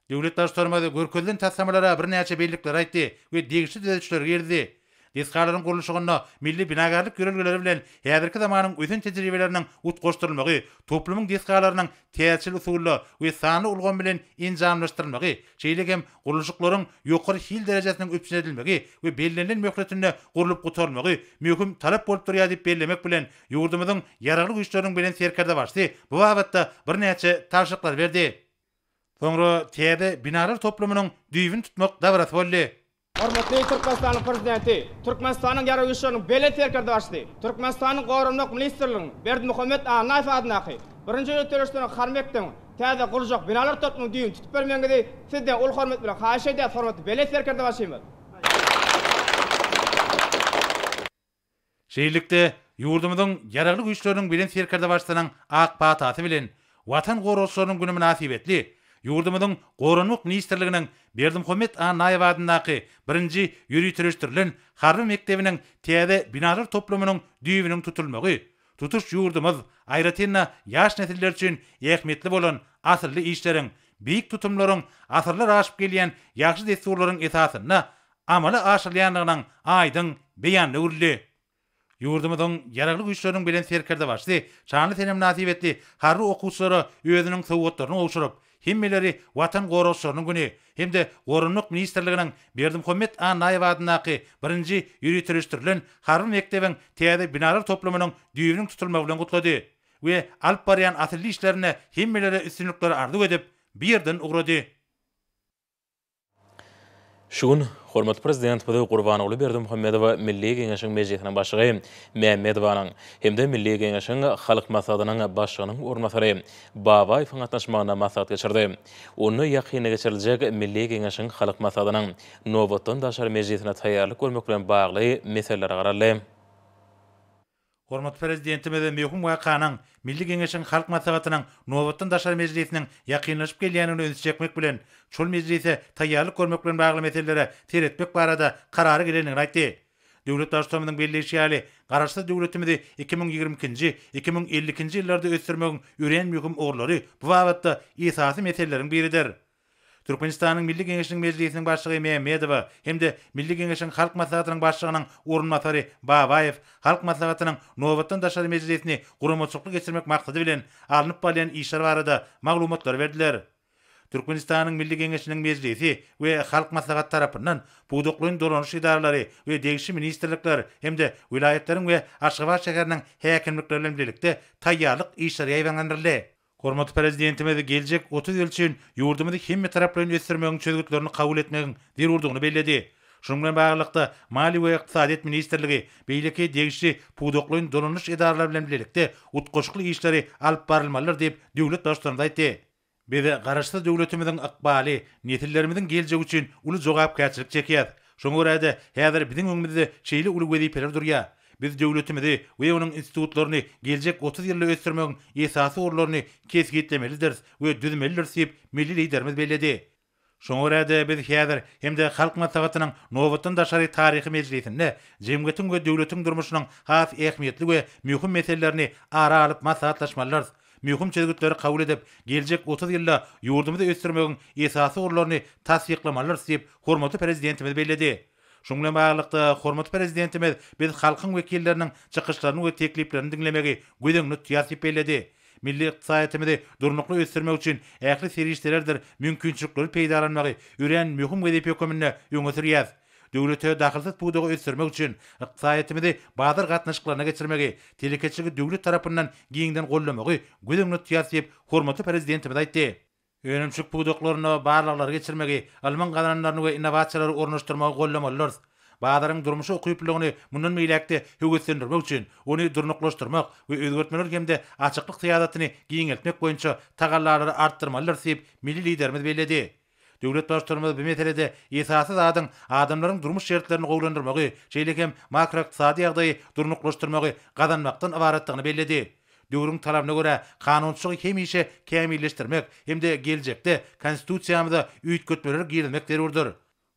Döwlet Baştutanymyz görkezilen taslamalara birnäçe bellikleri aýtdy we degişli düzedişleri girizdi. Desgalaryň gurluşygynda milli binagärlik ýörelgeleri bilen häzirki zamanyň ösen tejribeleriniň utgaşdyrylmagy, toplumyň desgalarynyň täzeçil usulda we sanly ulgam bilen enjamlaşdyrylmagy, şeýle hem gurluşyklaryň ýokary hil derejesiniň üpjün edilmegi we bellenilen möhletinde gurlup gutarylmagy möhüm talap bolup durýar diýip bellemek bilen, ýurdumyzyň Ýaragly Güýçleriniň Belent Serkerdebaşysy bu babatda birnäçe tabşyryklary berdi. Soňra täze binalar toplumynyň düýbüni tutmak dabarasy boldy. Hormatly Türkmenistanyň Prezidenti, Türkmenistanyň Ýaragly Güýçleriniň Belent Serkerdebaşysy, Türkmenistanyň Goranmak ministrliginiň Berdimuhamet Annaýew adyndaky birinji ýöriteleşdirilen harby mekdebiň täze guruljak binalar toplumynyň düýbüni tutup bermegiňizi Sizden uly hormat bilen haýyş edýäris, hormatly Belent Serkerdebaşymyz! Şeýlelikde, ýurdumyzyň Ýaragly Güýçleriniň Belent Serkerdebaşysynyň ak patasy bilen Watan goragçylarynyň güni mynasybetli ýurdumyzyň Goranmak ministrliginiň Berdimuhamet Annaýew adyndaky birinji ýöriteleşdirilen harby mekdebiniň täze binalar toplumynyň düýbüniň tutulmagy tutuş ýurdumyz, aýratyn-da, ýaş nesiller üçin ähmiýetli bolan asylly işleriň, beýik tutumlaryň asyrlar aşyp gelýän ýagşy dessurlaryň esasynda amala aşyrylýandygynyň aýdyň beýanyna öwrüldi. Ýurdumyzyň Ýaragly Güýçleriniň Belent Serkerdebaşysy şanly sene mynasybetli harby okuwçylara özüniň sowgatlaryny gowşuryp, hemmeleri Watan goragçylarynyň güni hem-de Goranmak ministrliginiň Berdimuhamet Annaýew adyndaky birinji ýöriteleşdirilen harby mekdebiň täze binalar toplumynyň düýbüniň tutulmagy bilen gutlady we alyp barýan asylly işlerinde hemmelere üstünlikleri arzuw edip, bu ýerden ugrady. Şu gün hormatly Prezidentimiz Gurbanguly Berdimuhamedow Milli Geňeşiň Mejlisiniň Başlygy Mämmedowanyň hem-de Milli Geňeşiň Halk Maslahatynyň Başlygynyň orunbasary Babaýewiň gatnaşmagynda maslahat geçirdi. Onda ýakynda geçiriljek Milli Geňeşiň Halk Maslahatynyň nobatdan daşary mejlisine taýýarlyk görmek bilen bagly meselelere garaldy. Hormatly Prezidentimiz möhüm wakanyň, Milli Geňeşiň Halk Maslahatynyň nobatdan daşary mejlisiniň ýakynlaşyp gelýändigine ünsi çekmek bilen, şol mejlise taýýarlyk görmek bilen bagly meselelere seretmek barada karara gelendigini aýtdy. Döwlet Baştutanymyzyň belleýşi ýaly, Garaşsyz döwletimizi 2022-nji, 2052-nji ýyllarda ösdürmegiň örän möhüm ugurlary bu babatda esasy meseleleriň biridir. Türkmenistanyň Milli Geňeşiniň Mejlisiniň Başlygy Mämmedowa hem-de Milli Geňeşiň Halk Maslahatynyň Başlygynyň orunbasary Babaýew Halk Maslahatynyň nobatdan daşary mejlisini guramaçylykly geçirmek maksady bilen alnyp barylýan işler barada maglumatlary berdiler. Türkmenistanyň Milli Geňeşiniň Mejlisi we Halk Maslahaty tarapyndan pudaklaýyn dolanyş edaralary we degişli ministrlikler hem-de welaýatlaryň we Aşgabat şäheriniň häkimlikleri bilen bilelikde taýýarlyk işleri ýaýbaňlandyryldy. Hormatly Prezidentimiz geljek 30 ýyl üçin ýurdumyzy hemmetaraplaýyn ösdürmegiň çözgütlerini kabul etmegiň zerurdygyny belledi. Şunuň bilen baglylykda, Maliýe we ykdysadyýet ministrligi beýleki degişli pudaklaýyn dolanyş edaralary bilen bilelikde utgaşykly işleri alyp barylmalydyr diýip, döwlet Baştutanymyz aýtdy. Biz Garaşsyz döwletimiziň ykbaly, nesillerimiziň geljegi üçin uly jogapkärçilik çekýäs. Şoňa görä-de, häzir biziň öňümizde şeýle uly wezipeler durýar. Biz döwletimizi we onuň institutlaryny geljek 30 ýylda ösdürmegiň esasy ugurlaryny kesgitlemelidiris we düzmelidiris diýip, milli Liderimiz belledi. Şoňa görä-de, biz häzir hem-de Halk Maslahatynyň nobatdan daşary taryhy mejlisinde jemgyýetiň we döwletiň durmuşynyň has ähmiýetli we möhüm meselelerini ara alyp maslahatlaşmalydyrys, möhüm çözgütleri kabul edip, geljek 30 ýylda ýurdumyzy ösdürmegiň esasy ugurlaryny tassyklamalydyrys diýip, hormatly Prezidentimiz belledi. Şunuň bilen baglylykda, hormatly Prezidentimiz biz halkyň wekilleriniň çykyşlaryny we tekliplerini diňlemegi göz öňünde tutýarys diýip belledi. Milli ykdysadyýetimizi durnukly ösdürmek üçin ähli serişdelerdir mümkinçilikleri peýdalanmagy örän möhüm wezipe höküminde öňe sürýäris. Döwlete dahylsyz pudagy ösdürmek üçin ykdysadyýetimizi bazar gatnaşyklaryna geçirmegi, telekeçiligi döwlet tarapyndan giňden goldamagy göz öňünde tutýarys diýip, hormatly Prezidentimiz aýtdy. Önümçilik pudaklarynda barlaglary geçirmegi, ylmyň gazananlaryny we innowasiýalary ornaşdyrmagy goldamalydyrys. Bazaryň durmuşa ukyplylygyny mundan beýläk-de höweslendirmek üçin, ony durnuklaşdyrmak we özgertmeler hem-de açyklyk syýasatyny giňeltmek boýunça tagallalary artdyrmalydyrys diýip, milli Liderimiz belledi. Döwlet Baştutanymyz bu meselede esasy zadyň adamlaryň durmuş şertlerini gowulandyrmagy, şeýle hem makroykdysady ýagdaýy durnuklaşdyrmagy gazanmakdan ybaratdygyny belledi. Döwrüň talabyna görä, kanunçylygy hemişe kämilleşdirmek hem-de geljekde Konstitusiýamyza üýtgetmeler girizmek zerurdyr.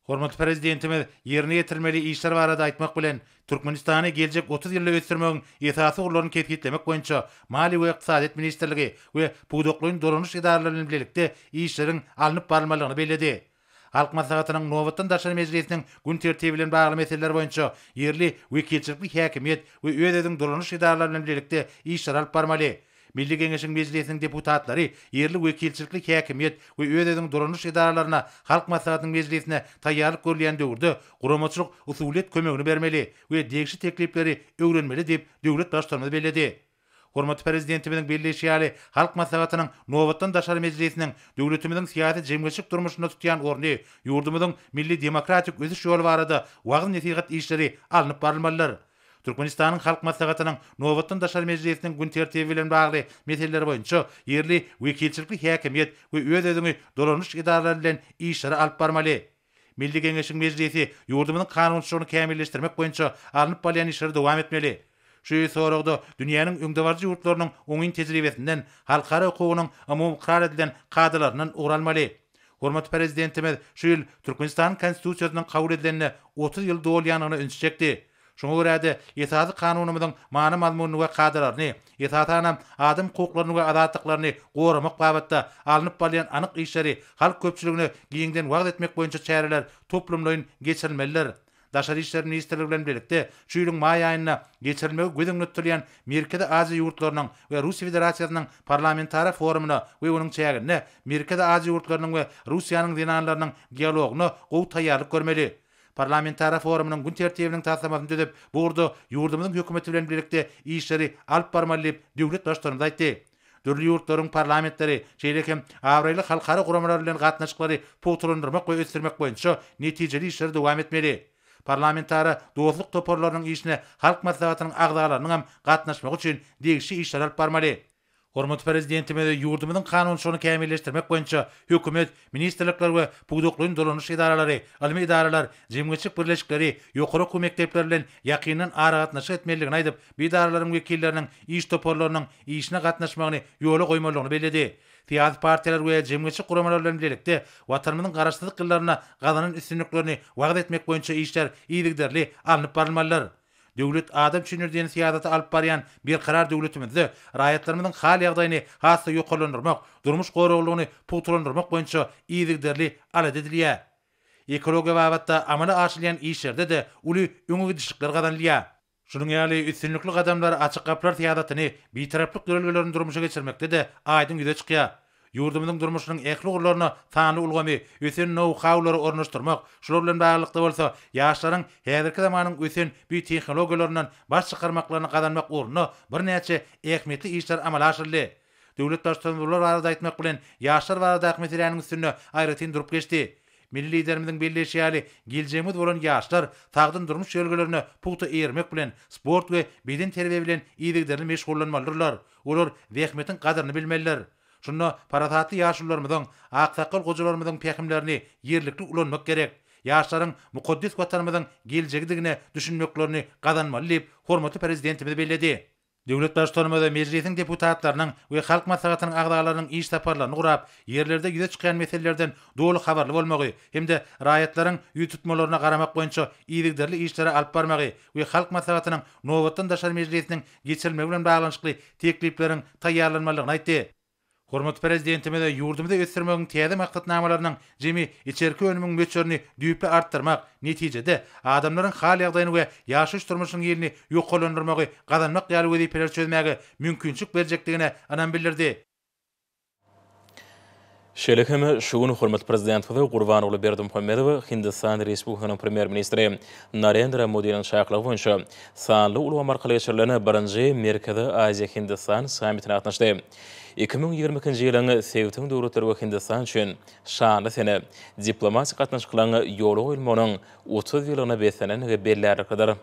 Hormatly Prezidentimiz ýerine ýetirilmeli işler barada aýtmak bilen, Türkmenistany geljek 30 ýylda ösdürmegiň esasy ugurlaryny kesgitlemek boýunça Maliýe we ykdysadyýet ministrligi we pudaklaýyn dolanyş edaralary bilen bilelikde işleriň alnyp barylmalydygyny belledi. Halk Maslahatynyň nobatdan daşary mejlisiniň gün tertibi bilen bagly meseleler boýunça ýerli wekilçilikli häkimiýet we öz-özüňi dolanyş edaralary bilen bilelikde işleri alyp barmaly. Milli Geňeşiň Mejlisiniň deputatlary ýerli wekilçilikli häkimiýet we öz-özüňi dolanyş edaralaryna Halk Maslahatynyň mejlisine taýýarlyk görülýän döwürde guramaçylyk-usulyýet kömegini bermeli we degişli teklipleri öwrenmeli diýip, döwlet Baştutanymyz belledi. Hormatly Prezidentimiziň belleýşi ýaly, Halk Maslahatynyň nobatdan daşary mejlisiniň döwletimiziň syýasy-jemgyýetçilik durmuşynda tutýan orny, ýurdumyzyň milli demokratik ösüş ýoly barada wagyz-nesihat işleri alnyp barylmalydyr. Türkmenistanyň Halk Maslahatynyň nobatdan daşary mejlisiniň gün tertibi bilen bagly meseleler boýunça ýerli wekilçilikli häkimiýet we öz-özüňi dolanyş edaralary bilen işleri alyp barmaly. Milli Geňeşiň Mejlisi ýurdumyzyň kanunçylygyny kämilleşdirmek boýunça alnyp barylýan işleri dowam etmeli. Şu soragda dünýäniň öňdebaryjy ýurtlarynyň oňyn tejribesinden, halkara hukugynyň umumy ykrar edilen kadalaryndan ugur almaly. Hormatly Prezidentimiz şu ýyl Türkmenistanyň Konstitusiýasynyň kabul edilenine 30 ýyl dolýandygyna ünsi çekdi. Şoňa görä-de, Esasy Kanunymyzyň many-mazmunyny we kadalaryny, esasanam, adam hukuklaryny we azatlyklaryny goramak babatda alnyp barylýan anyk işleri halk köpçüligine giňden wagyz etmek boýunça çäreler toplumlaýyn geçirilmelidir. Daşary işler ministrligi bilen bilelikde şu ýylyň maý aýynda geçirilmegi göz öňünde tutulýan Merkezi Aziýa ýurtlarynyň we Russiýa Federasiýasynyň Parlamentara forumyna we onuň çäginde Merkezi Aziýa ýurtlarynyň we Russiýanyň zenanlarynyň dialogyna gowy taýýarlyk görmeli. Parlamentara forumynyň gün tertibiniň taslamasyny düzüp, bu ugurda ýurdumyzyň hökümeti bilen bilelikde işleri alyp barmaly diýip, döwlet Baştutanymyz aýtdy. Dürli ýurtlaryň parlamentleri, şeýle hem abraýly halkara guramalary bilen gatnaşyklary pugtalandyrmak we ösdürmek boýunça netijeli işleri dowam etmeli. Parlamentara dostluk toparlarynyň işine Halk Maslahatynyň agzalarynyň hem gatnaşmagy üçin degişli işleri alyp barmaly. Hormatly Prezidentimiz ýurdumyzyň kanunçylygyny kämilleşdirmek boýunça hökümet, ministrlikler we pudaklaýyn dolanyş edaralary, ylmy edaralar, jemgyýetçilik birleşikleri, ýokary okuw mekdepleri bilen ýakyndan aragatnaşyk etmelidigini aýdyp, bu edaralaryň wekilleriniň iş toparlarynyň işine gatnaşmagyny ýola goýmalydygyny belledi. Syýasy partiýalar we jemgyýetçilik guramalary bilen bilelikde Watanymyzyň Garaşsyzlyk ýyllarynda gazanan üstünliklerini wagyz etmek boýunça işler yzygiderli alnyp barylmalydyr. Döwlet adam üçindir diýen syýasaty alyp barýan berkarar döwletimizde raýatlarymyzyň hal-ýagdaýyny has-da ýokarlandyrmak, durmuş goraglylygyny pugtalandyrmak boýunça yzygiderli alada edilýär. Ekologiýa babatda amala aşyrylýan işlerde-de uly öňegidişlikler gazanylýar. Şunuň ýaly üstünlikli gadamlar Açyk gapylar syýasatyny, Bitaraplyk ýörelgelerini durmuşa geçirmekde-de aýdyň ýüze çykýar. Ýurdumyzyň durmuşynyň ähli ugurlaryna sanly ulgamy, ösen nou-haulary ornaşdyrmak, şular bilen baglylykda bolsa, ýaşlaryň häzirki zamanyň ösen bu tehnologiýalaryndan baş çykarmaklaryny gazanmak ugrunda birnäçe ähmiýetli işler amala aşyryldy. Döwlet Baştutanymyz bular barada aýtmak bilen, ýaşlar baradaky meseläniň üstünde aýratyn durup geçdi. Milli Liderimiziň belleýşi ýaly, geljegimiz bolan ýaşlar sagdyn durmuş ýörelgelerine pugta eýermek bilen, sport we bedenterbiýe bilen yzygiderli meşgullanmalydyrlar. Olar zähmetiň gadyryny bilmelidir. Şunda parasatly ýaşulularymyzyň, aksakgal gojalarymyzyň pähimlerini ýerlikli ulanmak gerek. Ýaşlaryň mukaddes Watanymyzyň geljegidigine düşünmeklerini gazanmaly diýip, hormatly Prezidentimiz belledi. Döwlet Baştutanymyz Mejlisiň deputatlarynyň we Halk Maslahatynyň agzalarynyň iş saparlaryny gurap, ýerlerde ýüze çykýan meselelerden doly habarly bolmagy hem-de raýatlaryň ýüztutmalaryna garamak boýunça yzygiderli işleri alyp barmagy we Halk Maslahatynyň nobatdan daşary mejlisiniň geçirilmegi bilen baglanyşykly teklipleriň taýýarlanmalydygyny aýtdy. Hormatly Prezidentimiz ýurdumyzy ösdürmegiň täze maksatnamalarynyň jemi içerki önümiň möçberini düýpli artdyrmak, netijede, adamlaryň hal-ýagdaýyny we ýaşaýyş-durmuşynyň hilini ýokarlandyrmagy gazanmak ýaly wezipeleri çözmäge mümkinçilik berjekdigine ynam bildirdi. Şeýle hem şu gün hormatly Prezidentimiz Gurbanguly Berdimuhamedow Hindistan Respublikasynyň Premýer-ministri Narendra Modiniň çakylygy boýunça sanly ulgam arkaly geçirilen birinji Merkezi Aziýa-Hindistan sammitine gatnaşdy. 2022-nji ýylyň sebitiň döwletleri we Hindistan üçin şanly sene, diplomatik gatnaşyklaryň ýola goýulmagynyň 30 ýyllygyna beslenendigi bellärliklidir.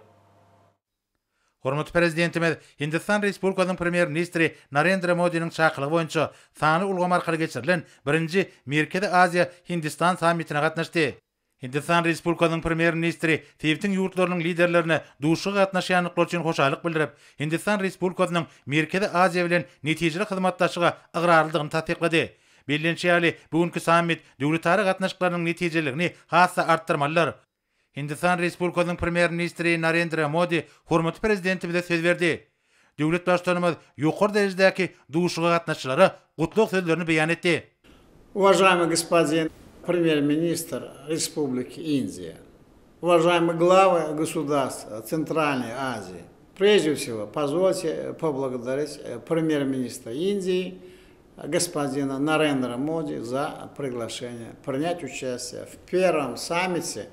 Hormatly Prezidentimiz Hindistan Respublikasynyň Premýer-ministri Narendra Modiniň çakylygy boýunça sanly ulgam arkaly geçirilen birinji Merkezi Aziýa, Hindistan sammitine gatnaşdy. Hindistan Respublikasynyň Premýer-ministri sebitiň ýurtlarynyň liderlerine duşuşyga gatnaşýandyklary üçin hoşallyk bildirip, Hindistan Respublikasynyň Merkezi Aziýa bilen netijeli hyzmatdaşlyga ygrarlydygyny tassyklady. Bellenişi ýaly, bu günki sammit döwletara gatnaşyklarynyň netijeliligini has-da artdyrmalydyr. Hindistan Respublikasynyň Premýer-ministri Narendra Modi hormatly Prezidentimize söz berdi. Döwlet Baştutanymyz ýokary derejedäki duşuşyga gatnaşyjylara gutlag sözlerini beýan etdi. Uvažaýmy gospodin Premýer-ministr Respubliki Indiýa, uvažaýmy glawy gosudarstw Tsentralnyý Aziýi, prežde wsego pozwolte poblagodarit Premýer-ministra Indiýi gospodina Narendra Modi za priglaşeniýe prinýat uçastiýe w perwom sammite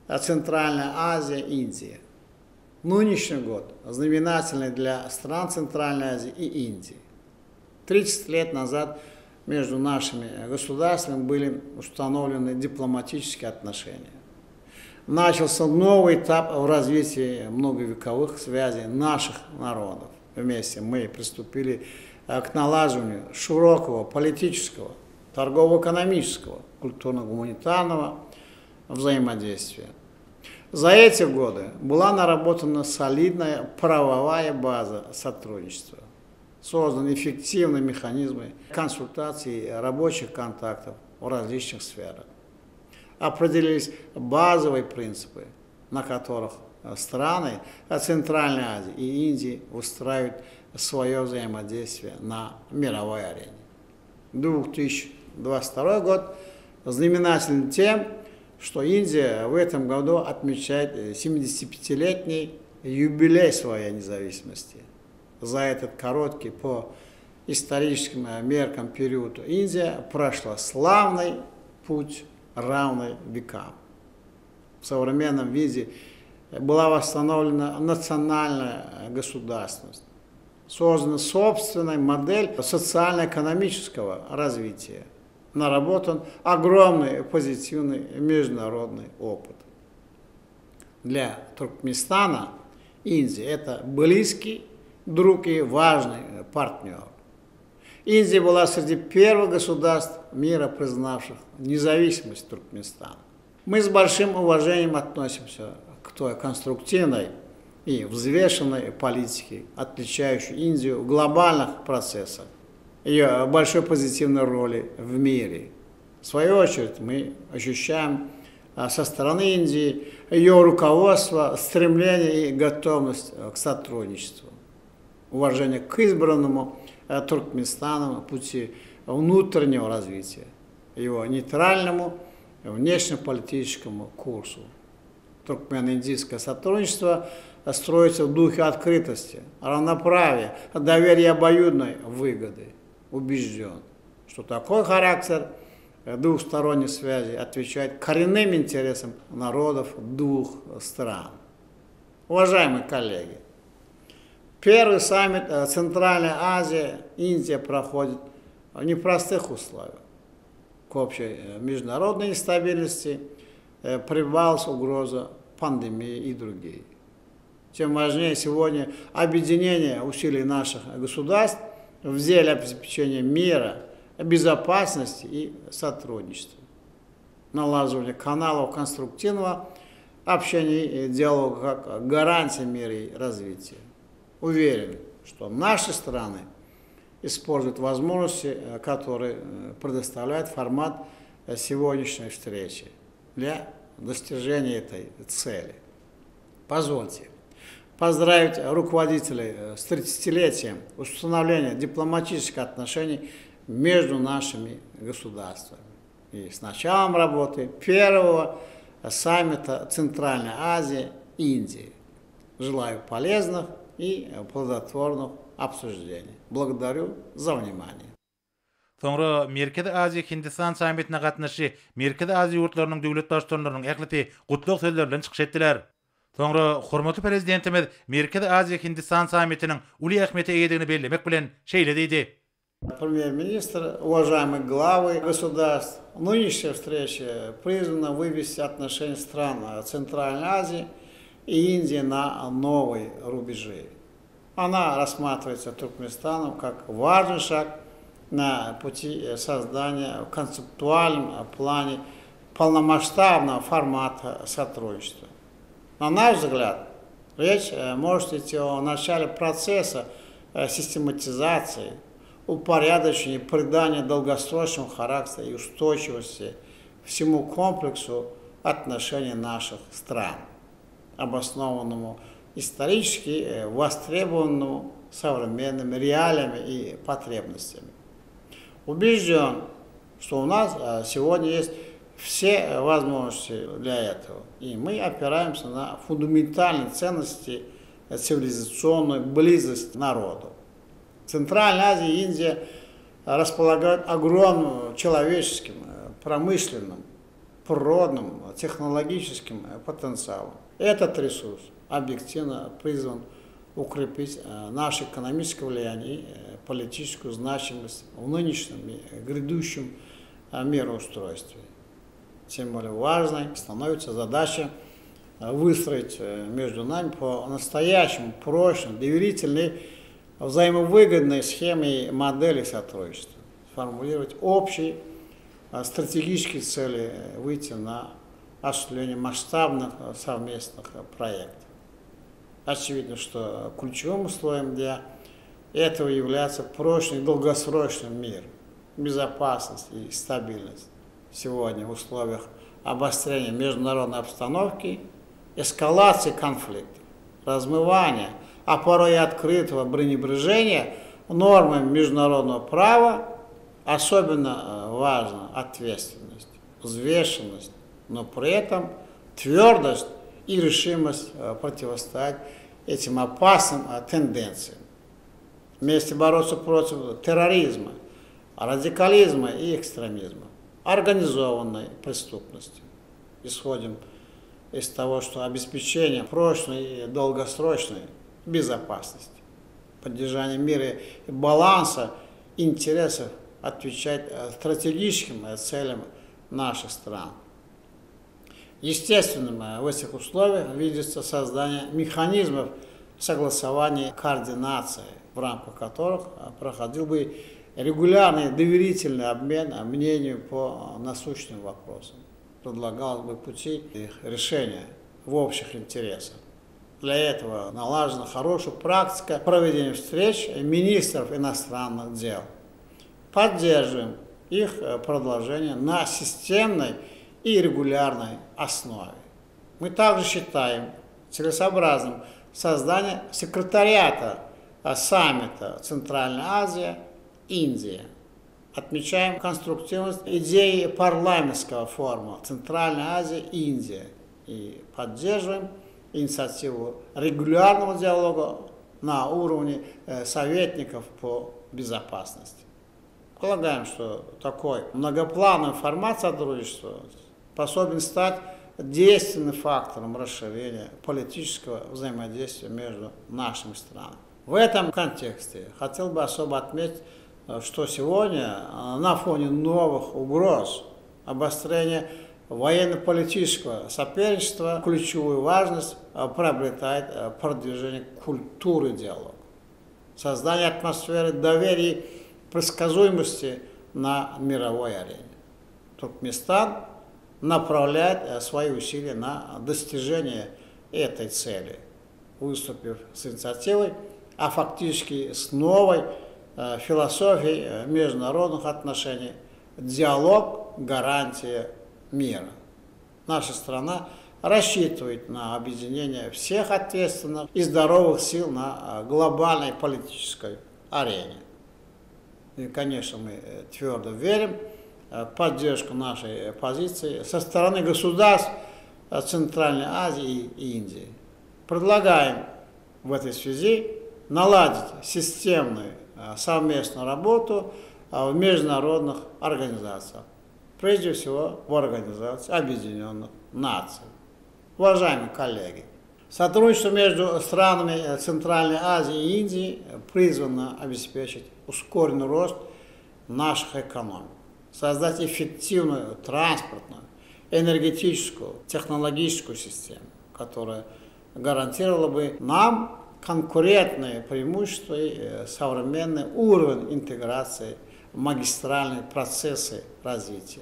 Tsentralnaýa Aziýa, Indiýa. Нынешний год знаменательный для стран Центральной Азии и Индии. 30 лет назад между нашими государствами были установлены дипломатические отношения. Начался новый этап в развитии многовековых связей наших народов. Вместе мы приступили э, к налаживанию широкого политического, торгово-экономического, культурно-гуманитарного взаимодействия. За эти годы была наработана солидная правовая база сотрудничества, созданы эффективные механизмы консультаций и рабочих контактов в различных сферах. Определились базовые принципы, на которых страны Центральной Азии и Индии устраивают свое взаимодействие на мировой арене. 2022 год знаменателен тем, что Индия в этом году отмечает 75-летний юбилей своей независимости. За этот короткий по историческим меркам период Индия прошла славный путь, равный векам. В современном виде была восстановлена национальная государственность, создана собственная модель социально-экономического развития, наработан огромный позитивный международный опыт. Для Туркменистана Индия – это близкий друг и важный партнер. Индия была среди первых государств мира, признавших независимость Туркменистана. Мы с большим уважением относимся к той конструктивной и взвешенной политике, отличающей Индию в глобальных процессах, ее большой позитивной роли в мире. В свою очередь мы ощущаем Со стороны Индии, ее руководство, стремление и готовность к сотрудничеству, уважение к избранному Туркменистаном пути внутреннего развития, его нейтральному внешнеполитическому курсу. Туркмено-индийское сотрудничество строится в духе открытости, равноправия, доверия обоюдной выгоды. Убежден, что такой характер двухсторонней связи отвечает коренным интересам народов двух стран. Уважаемые коллеги, первый саммит Центральной Азии Индия проходит в непростых условиях. К общей международной нестабильности прибавилась угроза пандемии и другие. Тем важнее сегодня объединение усилий наших государств в деле обеспечения мира, безопасности и сотрудничества, налаживание каналов конструктивного общения и диалога как гарантия мира и развития. Уверен, что наши страны используют возможности, которые предоставляет формат сегодняшней встречи для достижения этой цели. Позвольте поздравить руководителей с 30-летием установления дипломатических отношений между нашими государствами. И с началом работы первого саммита Центральной Азии и Индии. Желаю полезных и плодотворных обсуждений. Благодарю за внимание. Soňra Merkezi Aziýa-Hindistan sammitine gatnaşyjy Merkezi Aziýa ýurtlarynyň döwlet Baştutanlarynyň ählisi gutlag sözleri bilen çykyş etdiler. Soňra hormatly Prezidentimiz Merkezi Aziýa-Hindistan sammitiniň uly ähmiýete eýedigini bellemek bilen, şeýle diýdi. Premýer-ministr, уважаемые главы государств, нынешняя встреча призвана вывести отношения стран Центральной Азии и Индии на новые рубежи. Она рассматривается Туркменистаном как важный шаг на пути создания в концептуальном плане полномасштабного формата сотрудничества. На наш взгляд, речь может идти о начале процесса систематизации, упорядочения, придания долгосрочного характера и устойчивости всему комплексу отношений наших стран, обоснованному исторически востребованному современными реалиями и потребностями. Убежден, что у нас сегодня есть все возможности для этого. И мы опираемся на фундаментальные ценности, цивилизационную близость народу. Центральная Азия и Индия располагают огромным человеческим, промышленным, природным, технологическим потенциалом. Этот ресурс объективно призван укрепить наше экономическое влияние и политическую значимость в нынешнем и грядущем мироустройстве. Тем более важной становится задача выстроить между нами по-настоящему прочной, доверительной, взаимовыгодной схемы и модели сотрудничества, сформулировать общие стратегические цели, выйти на осуществление масштабных совместных проектов. Очевидно, что ключевым условием для этого является прочный долгосрочный мир, безопасность и стабильность. Сегодня в условиях обострения международной обстановки, эскалации конфликта, размывания, а порой и открытого пренебрежения нормами международного права, особенно важна ответственность, взвешенность, но при этом твердость и решимость противостоять этим опасным тенденциям. Вместе бороться против терроризма, радикализма и экстремизма, организованной преступности. Исходим из того, что обеспечение прочной и долгосрочной безопасности, поддержание мира и баланса интересов отвечает стратегическим целям наших стран. Естественным в этих условиях видится создание механизмов согласования и координации, в рамках которых проходил бы регулярный доверительный обмен мнениями по насущным вопросам. Предлагалось бы пути их решения в общих интересах. Для этого налажена хорошая практика проведения встреч министров иностранных дел. Поддерживаем их продолжение на системной и регулярной основе. Мы также считаем целесообразным создание секретариата саммита Центральная Азия, Индия. Отмечаем конструктивность идеи парламентского форума Центральная Азия, Индия и поддерживаем инициативу регулярного диалога на уровне советников по безопасности. Полагаем, что такой многоплановый формат сотрудничества способен стать действенным фактором расширения политического взаимодействия между нашими странами. В этом контексте хотел бы особо отметить, что сегодня на фоне новых угроз, обострения военно-политического соперничества ключевую важность приобретает продвижение культуры диалога, создание атмосферы доверия и предсказуемости на мировой арене. Туркменистан направляет свои усилия на достижение этой цели, выступив с инициативой, а фактически с новой философией международных отношений «Диалог – гарантия мира». Наша страна рассчитывает на объединение всех ответственных и здоровых сил на глобальной политической арене. И, конечно, мы твердо верим в поддержку нашей позиции со стороны государств Центральной Азии и Индии. Предлагаем в этой связи наладить системную совместную работу в международных организациях, прежде всего в Организации Объединенных Наций. Уважаемые коллеги, сотрудничество между странами Центральной Азии и Индии призвано обеспечить ускоренный рост наших экономик, создать эффективную транспортную, энергетическую, технологическую систему, которая гарантировала бы нам конкурентные преимущества и современный уровень интеграции в магистральные процессы развития.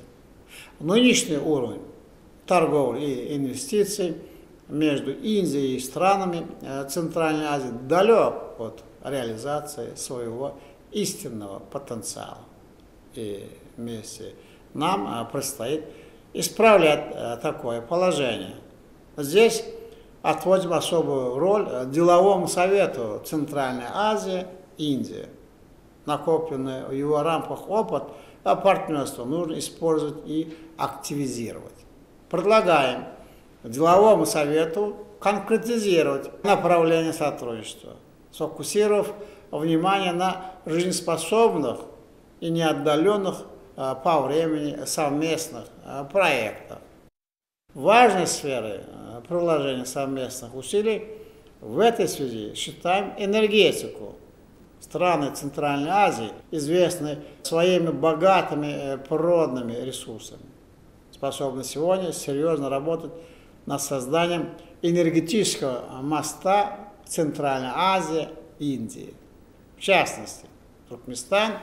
Нынешний уровень торговли и инвестиций между Индией и странами Центральной Азии далек от реализации своего истинного потенциала. И вместе нам предстоит исправлять такое положение. Здесь отводим особую роль деловому совету Центральной Азии, Индии. Накопленный в его рамках опыт партнерства нужно использовать и активизировать. Предлагаем деловому совету конкретизировать направление сотрудничества, сфокусировав внимание на жизнеспособных и неотдаленных по времени совместных проектах. Важной сферой приложения совместных усилий в этой связи считаем энергетику. Страны Центральной Азии известны своими богатыми природными ресурсами, способны сегодня серьезно работать над созданием энергетического моста Центральной Азии и Индии. В частности, Туркменистан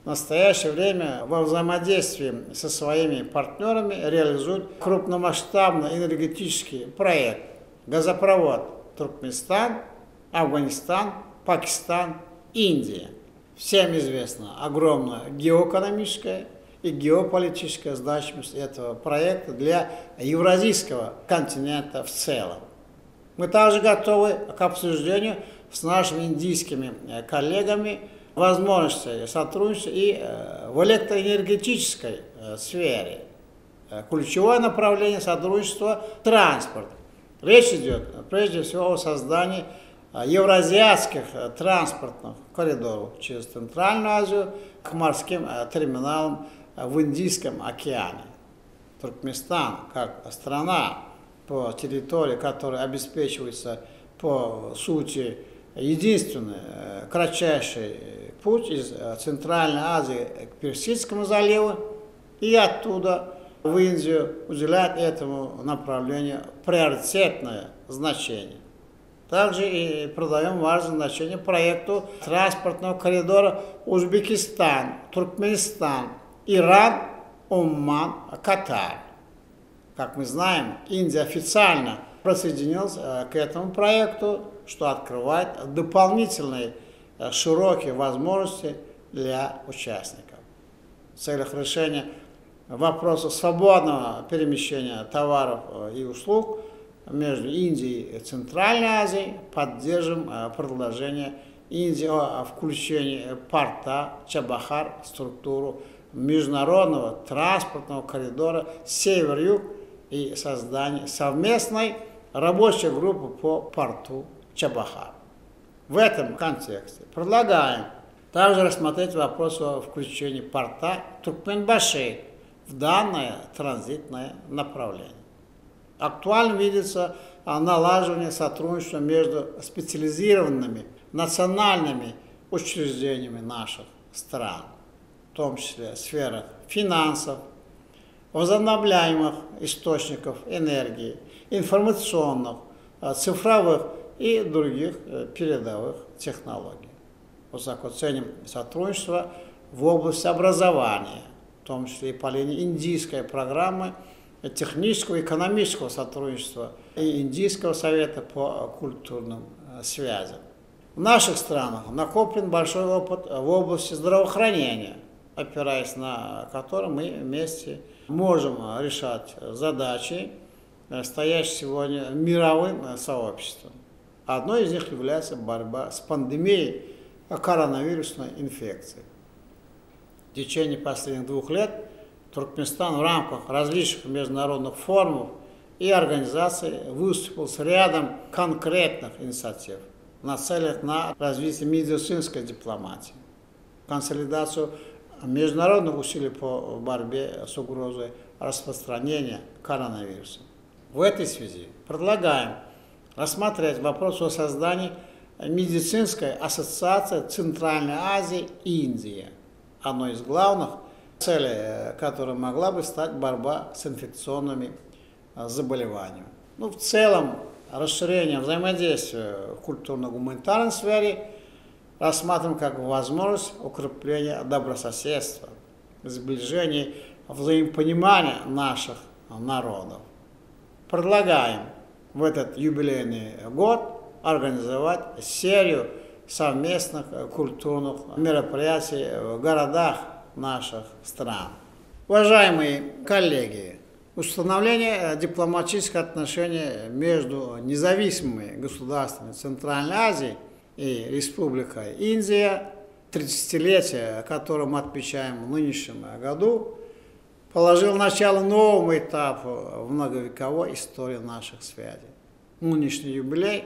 в настоящее время во взаимодействии со своими партнерами реализует крупномасштабный энергетический проект «Газопровод Туркменистан, Афганистан, Пакистан, Индия». Всем известна огромная геоэкономическая и геополитическая значимость этого проекта для евразийского континента в целом. Мы также готовы к обсуждению с нашими индийскими коллегами возможности сотрудничества и в электроэнергетической сфере. Ключевое направление сотрудничества – транспорт. Речь идет прежде всего о создании евразиатских транспортных коридоров через Центральную Азию к морским терминалам в Индийском океане. Туркменистан, как страна, по территории, которая обеспечивается по сути единственный кратчайший путь из Центральной Азии к Персидскому заливу и оттуда в Индию, уделяет этому направлению приоритетное значение. Также и придаем важное значение проекту транспортного коридора Узбекистан, Туркменистан, Иран, Оман, Катар. Как мы знаем, Индия официально присоединилась к этому проекту, что открывает дополнительные широкие возможности для участников. В целях решения Вопросы свободного перемещения товаров и услуг между Индией и Центральной Азией поддержим предложение Индии о включении порта Чабахар в структуру международного транспортного коридора север-юг и создание совместной рабочей группы по порту Чабахар. В этом контексте предлагаем также рассмотреть вопрос о включении порта Туркменбаши в данное транзитное направление. Актуальным видится налаживание сотрудничества между специализированными национальными учреждениями наших стран, в том числе в сферах финансов, возобновляемых источников энергии, информационных, цифровых и других передовых технологий. Высоко ценим сотрудничество в области образования, в том числе и по линии индийской программы технического и экономического сотрудничества и Индийского совета по культурным связям. В наших странах накоплен большой опыт в области здравоохранения, опираясь на который мы вместе можем решать задачи, стоящие сегодня мировым сообществом. Одной из них является борьба с пандемией коронавирусной инфекции. В течение последних двух лет Туркменистан в рамках различных международных форумов и организаций выступил с рядом конкретных инициатив, нацеленных на развитие медицинской дипломатии, консолидацию международных усилий по борьбе с угрозой распространения коронавируса. В этой связи предлагаем рассмотреть вопрос о создании медицинской ассоциации Центральной Азии и Индии. Одной из главных целей, которой могла бы стать борьба с инфекционными заболеваниями. Ну, в целом, расширение взаимодействия в культурно-гуманитарной сфере рассматриваем как возможность укрепления добрососедства, сближения, взаимопонимания наших народов. Предлагаем в этот юбилейный год организовать серию совместных культурных мероприятий в городах наших стран. Уважаемые коллеги, установление дипломатических отношений между независимыми государствами Центральной Азии и Республикой Индия, 30-летие, которое мы отмечаем в нынешнем году, положил начало новому этапу в многовековой истории наших связей. Нынешний юбилей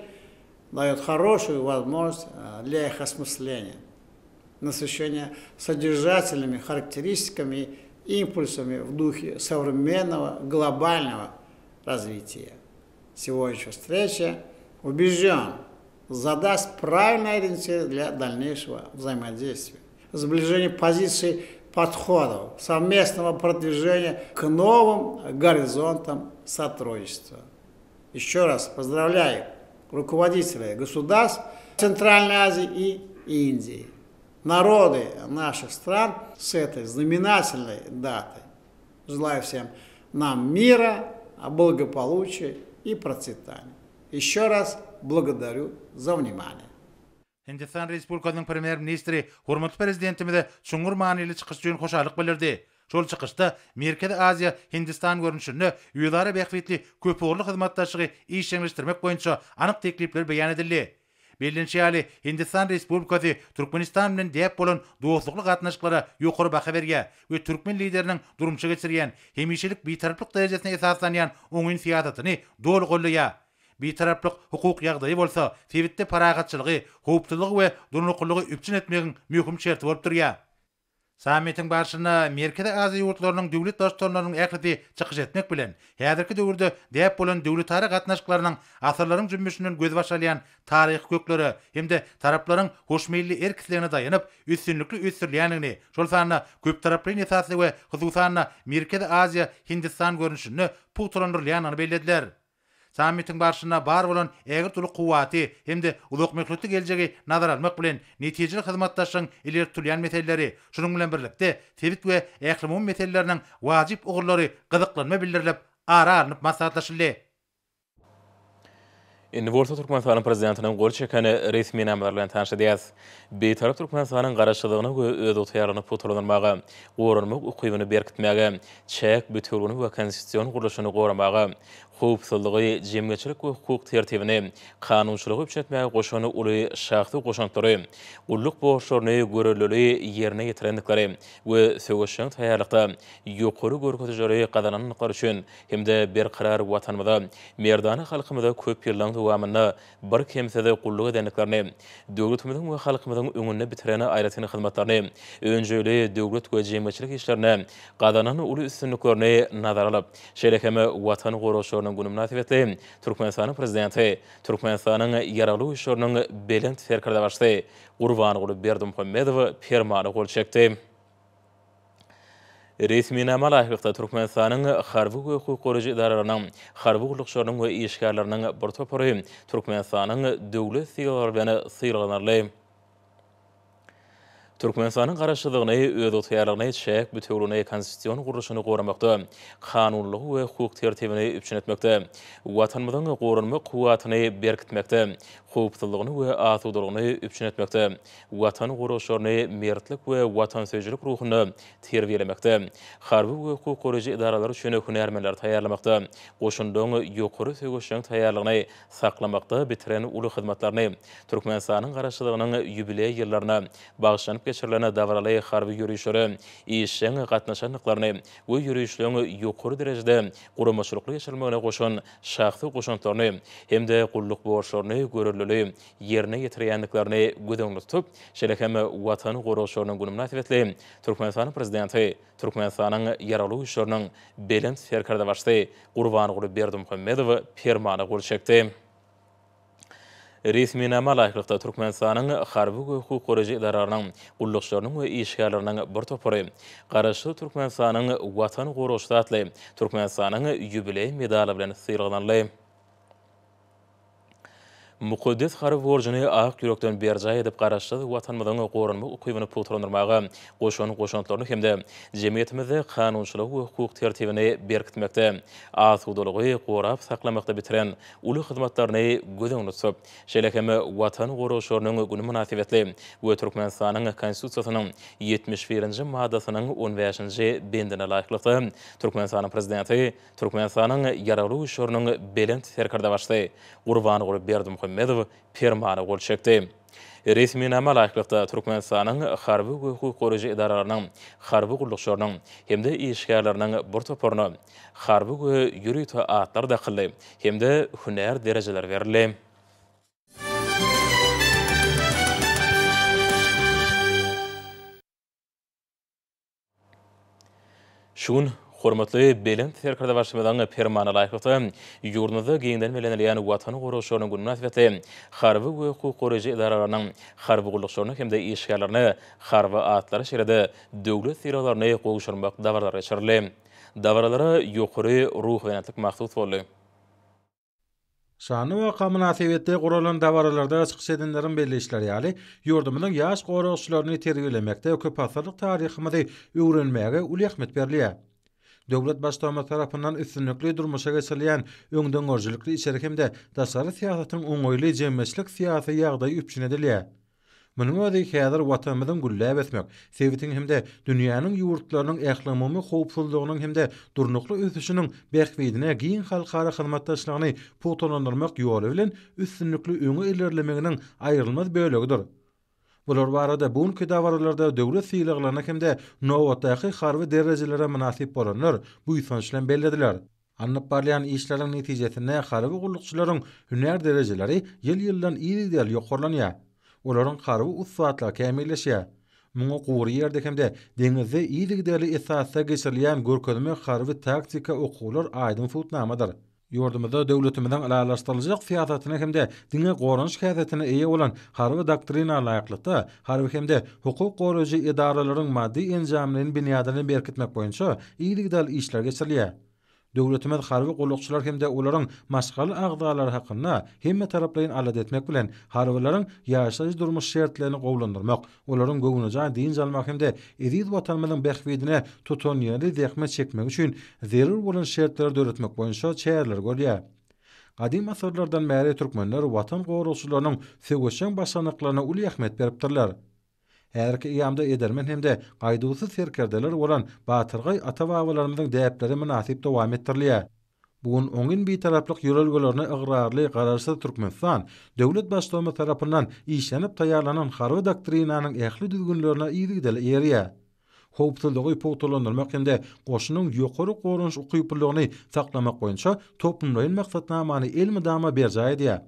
дает хорошую возможность для их осмысления, насыщения содержательными характеристиками и импульсами в духе современного глобального развития. Сегодняшняя встреча, убежден, задаст правильный ориентир для дальнейшего взаимодействия, сближения позиций подходов, совместного продвижения к новым горизонтам сотрудничества. Еще раз поздравляю руководителей государств Центральной Азии и Индии, народы наших стран с этой знаменательной датой. Желаю всем нам мира, благополучия и процветания. Еще раз благодарю за внимание. Hindistan Respublikasynyň Premýer-ministri hormatly Prezidentimize çuňňur manyly çykyş üçin hoşallyk bildirdi. Şol çykyşda Merkezi Aziýa, Hindistan görnüşinde özara bähbitli köpugurly hyzmatdaşlygy işjeňleşdirmek boýunça anyk teklipler beýan edildi. Bellenişi ýaly, Hindistan Respublikasy Türkmenistan bilen däp bolan dostlukly gatnaşyklara ýokary baha berýär we türkmen Lideriniň durmuşa geçirýän, hemişelik Bitaraplyk derejesine esaslanýan oňyn syýasatyny doly goldaýar. Bitaraplyk hukuk ýagdaýy bolsa sebitde parahatçylygy, howpsuzlygy we durnuklylygy üpjün etmegiň möhüm şerti bolup durýar. Sammitiň barşynda Merkezi Aziýa ýurtlarynyň döwlet Baştutanlarynyň ählisi çykyş etmek bilen, häzirki döwürde däp bolan döwletara gatnaşyklarynyň asyrlaryň jümmüşinden gözbaş alýan taryhy köklere hem-de taraplaryň hoşmeýilli erk-islegine daýanyp, üstünlikli ösdürilýändigini, şol sanda köptaraplaýyn esasda we hususan-da Merkezi Aziýa, Hindistan görnüşinde pugtalandyrylýandygyny bellediler. Sammitiň barşynda bar bolan ägirt uly kuwwaty hem-de uzakmöhletli geljegi nazara almak bilen, netijeli hyzmatdaşlygyň ileri tutulýan meseleleri, şunuň bilen birlikde, sebit we ählumumy meseleleriniň wajyp ugurlary gyzyklanma bildirilip, ara alnyp maslahatlaşyldy. Indi bolsa Türkmenistanyň Prezidentiniň gol çeken resminamalary bilen tanyş edýäris. Bitarap Türkmenistanyň Garaşsyzlygyny we özygtyýarlygyny pugtalandyrmaga, goranmak ukybyny berkitmäge, çäk bitewüligini we konstitusion gurluşyny goramaga, howpsuzlygy, jemgyýetçilik we hukuk tertibini, kanunçylygy üpjün etmäge goşan uly şahsy goşantlary, gulluk borçlaryny görelleli ýerine ýetirendikleri we söweşjeň taýýarlykda ýokary görkezijileri gazanandyklary üçin hem-de berkarar Watanymyza, merdana halkymyza köp ýyllaryň dowamynda birkemsiz gulluk edendiklerini, döwletimiziň we halkymyzyň öňünde bitiren aýratyn hyzmatlaryny, önjeýli döwlet we jemgyýetçilik işlerinde gazanan uly üstünliklerini nazara alyp, şeýle hem Watan goragçylarynyň güni mynasybetli Türkmenistanyň Prezidenti, Türkmenistanyň Ýaragly Güýçleriniň Belent Serkerdebaşysy Gurbanguly Berdimuhamedow Permana gol çekdi. Resminama laýyklykda, Türkmenistanyň harby we hukuk goraýjy edaralarynyň harby gullukçylarynyň we işgärleriniň bir topary Türkmenistanyň döwlet sylaglary bilen sylaglanyldy. Türkmenistanyň Garaşsyzlygyny, özygtyýarlygyny, çäk bitewüligini, konstitusion gurluşyny goramakda, kanunylygy we hukuk tertibini üpjün etmekde, Watanymyzyň goranmak kuwwatyny berkitmekde, howpsuzlygyny we asudalygyny üpjün etmekde, Watan goragçylaryny mertlik we watansöýüjilik ruhunda terbiýelemekde, harby we hukuk goraýjy edaralar üçin hünärmenleri taýýarlamakda, goşunlaryň ýokary söweşjeň taýýarlygyny saklamakda bitiren uly hyzmatlaryny, Türkmenistanyň Garaşsyzlygynyň ýubileý ýyllaryna bagyşlanyp geçirilen dabaraly harby ýörişlere işjeň gatnaşandyklaryny we ýörişleň ýokary derejede guramaçylykly geçirilmegine goşan şahsy goşantlaryny hem-de gulluk borçlaryny görellili ýerine ýetirýändiklerini göz öňünde tutup, şeýle hem Watan goragçylarynyň güni mynasybetli Türkmenistanyň Prezidenti, Türkmenistanyň Ýaragly Güýçleriniň Belent Serkerdebaşysy Gurbanguly Berdimuhamedow Permana gol çekdi. Resminama laýyklykda, Türkmenistanyň harby we hukuk goraýjy edaralarynyň gullukçylarynyň we işgärleriniň bir topary Garaşsyz Türkmenistanyň Watan goragçysy atly Türkmenistanyň ýubileý medaly bilen sylaglanyldy. Mukaddes harby borjuny ak ýürekden berjaý edip, Garaşsyz Watanymyzyň goranmak ukybyny pugtalandyrmaga goşan goşantlaryny hem-de jemgyýetimizde kanunçylygy we hukuk tertibini berkitmekde, asudalygy gorap saklamakda bitiren uly hyzmatlaryny göz öňünde tutup, şeýle hem Watan goragçylarynyň güni mynasybetli we Türkmenistanyň Konstitusiýasynyň 71-nji maddasynyň on bäşinji bendine laýyklykda, Türkmenistanyň Prezidenti Türkmenistanyň Ýaragly Güýçleriniň Belent Serkerdebaşysy Gurbanguly Berdimuhamedow Permana gol çekdi. Resminama laýyklykda, Türkmenistanyň harby we hukuk goraýjy edaralarynyň harby gullukçylarynyň hem-de işgärleriniň bir toparyna harby we ýörite atlar dakyldy hem-de hünär derejeleri berildi. Şu gün hormatly Belent Serkerdebaşymyzyň Permanyna laýyklykda, ýurdumyzda giňden bellenilýän Watan goragçylarynyň güni mynasybetli harby we hukuk goraýjy edaralarynyň harby gullukçylaryna hem-de işgärlerine harby atlary, şeýle-de döwlet sylaglaryny gowşurmak dabaralary geçirildi. Dabaralara ýokary ruhubelentlik mahsus boldy. Şanly waka mynasybetli guralan dabaralarda çykyş edenleriň belleýişleri ýaly, ýurdumyzyň ýaş goragçylaryny terbiýelemekde köpasyrlyk taryhymyzy öwrenmäge uly ähmiýet berilýär. Döwlet Baştutanymyz tarapyndan üstünlikli durmuşa geçirilýän öňdengörüjilikli içeri hem-de daşary syýasatyň oňaýly jemgyýetçilik-syýasy ýagdaýy üpjün edilýär. Munuň özi häzir Watanymyzyň gülläp ösmek, sebitiň hem-de dünýäniň ýurtlarynyň ählumumy howpsuzlygynyň hem-de durnukly ösüşiniň bähbidine giň halkara hyzmatdaşlygyny pugtalandyrmak ýoly bilen üstünlikli öňe ilerlemeginiň aýrylmaz bölegidir. Bular barada bu günki dabaralarda döwlet sylaglaryna hem-de nobatdaky harby derejelere mynasyp bolanlar buýsanç bilen bellediler. Alnyp barylýan işleriň netijesinde harby gullukçylaryň hünär derejeleri ýyl-ýyldan yzygiderli ýokarlanýar. Olaryň harby ussatlygy kämilleşýär. Muňa gury ýerde hem-de deňizde yzygiderli esasda geçirilýän görkezme harby-taktika okuwlar aýdyň subutnamadyr. Ýurdumyzda döwletimiziň ylalaşdyryljak syýasatyna hem-de diňe goranyş häsiýetine eýe bolan Harby doktrina laýyklykda, harby hem-de hukuk goraýjy edaralaryň maddy-enjamlaýyn binýadyny berkitmek boýunça yzygiderli işler geçirilýär. Döwletimiz harby gullukçylar hem-de olaryň maşgala agzalary hakynda hemmetaraplaýyn alada etmek bilen, harbylaryň ýaşaýyş-durmuş şertlerini gowulandyrmak, olaryň göwnejaý dynç almagy hem-de eziz Watanymyzyň bähbidine tutanýerli zähmet çekmegi üçin zerur bolan şertleri döretmek boýunça çäreleri görýär. Gadym asyrlardan bäri türkmenler Watan goragçylarynyň söweşjeň başarnyklaryna uly ähmiýet beripdirler. Häzirki eýýamda edermen hem-de gaýduwsyz serkerdeler bolan batyrgaý ata-babalarymyzyň däpleri mynasyp dowam etdirilýär. Bu gün oňyn Bitaraplyk ýörelgelerine ygrarly Garaşsyz Türkmenistan döwlet Baştutanymyz tarapyndan işlenip taýýarlanan Harby doktrinanyň ähli düzgünlerine yzygiderli eýerýär. Howpsuzlygy pugtalandyrmak hem-de goşunyň ýokary goranyş ukyplylygyny saklamak boýunça toplumlaýyn maksatnamany elmydama berjaý edýär.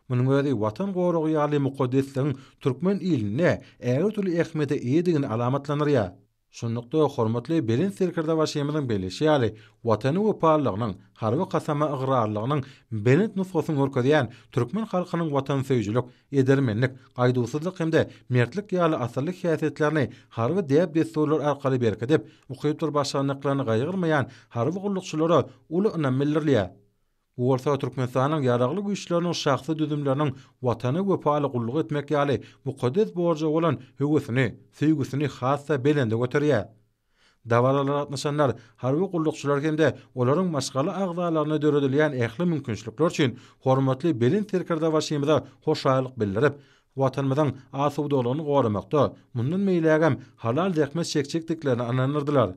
Munuň özi Watan goragy ýaly mukaddesligiň türkmen ilinde ägirt uly ähmiýete eýedigini alamatlandyrýar. Şunlukda, hormatly Belent Serkerdebaşymyzyň belleýşi ýaly, Watana wepalylygynyň, harby kasama ygrarlylygynyň belent nusgasyny görkezýän türkmen halkynyň watansöýüjilik, edermenlik, gaýduwsyzlyk hem-de mertlik ýaly asylly häsiýetlerini harby däp-dessurlar arkaly berkidip, ukypdyr başarnyklaryny gaýgyrmaýan harby gullukçylara uly ynam bildirilýär. Bu bolsa Türkmenistanyň Ýaragly Güýçleriniň şahsy düzümleriniň Watana wepaly gulluk etmek ýaly mukaddes borja bolan höwesini, söýgüsini has-da belende göterýär. Dabaralara gatnaşanlar harby gullukçylar hem-de olaryň maşgala agzalaryna döredilýän ähli mümkinçilikler üçin hormatly Belent Serkerdebaşymyza hoşallyk bildirip, Watanymyzyň asudalygyny goramakda mundan beýlägem halal zähmet çekjekdiklerine ynandyrdylar.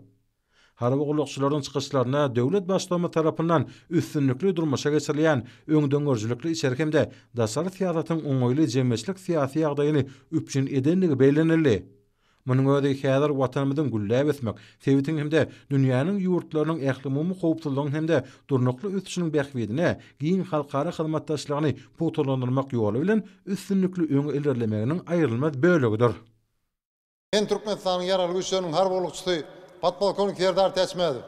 Harby gullukçylaryň çykyşlarynda döwlet Baştutanymyz tarapyndan üstünlikli durmuşa geçirilýän öňdengörüjilikli içerki hem-de daşary syýasatyň oňaýly jemgyýetçilik-syýasy ýagdaýyny üpjün edendigi bellenildi. Munuň özi häzir Watanymyzyň gülläp ösmek, sebitiň hem-de dünýäniň ýurtlarynyň ählumumy howpsuzlygyň hem-de durnukly ösüşiniň bähbidine giň halkara hyzmatdaşlygyny pugtalandyrmak ýoly bilen üstünlikli öňe ilerlemeginiň aýrylmaz bölegidir. Men Türkmenistanyň Ýaragly Güýçleriniň harby gullukçysy, podpolkownik Serdar Täçmädow.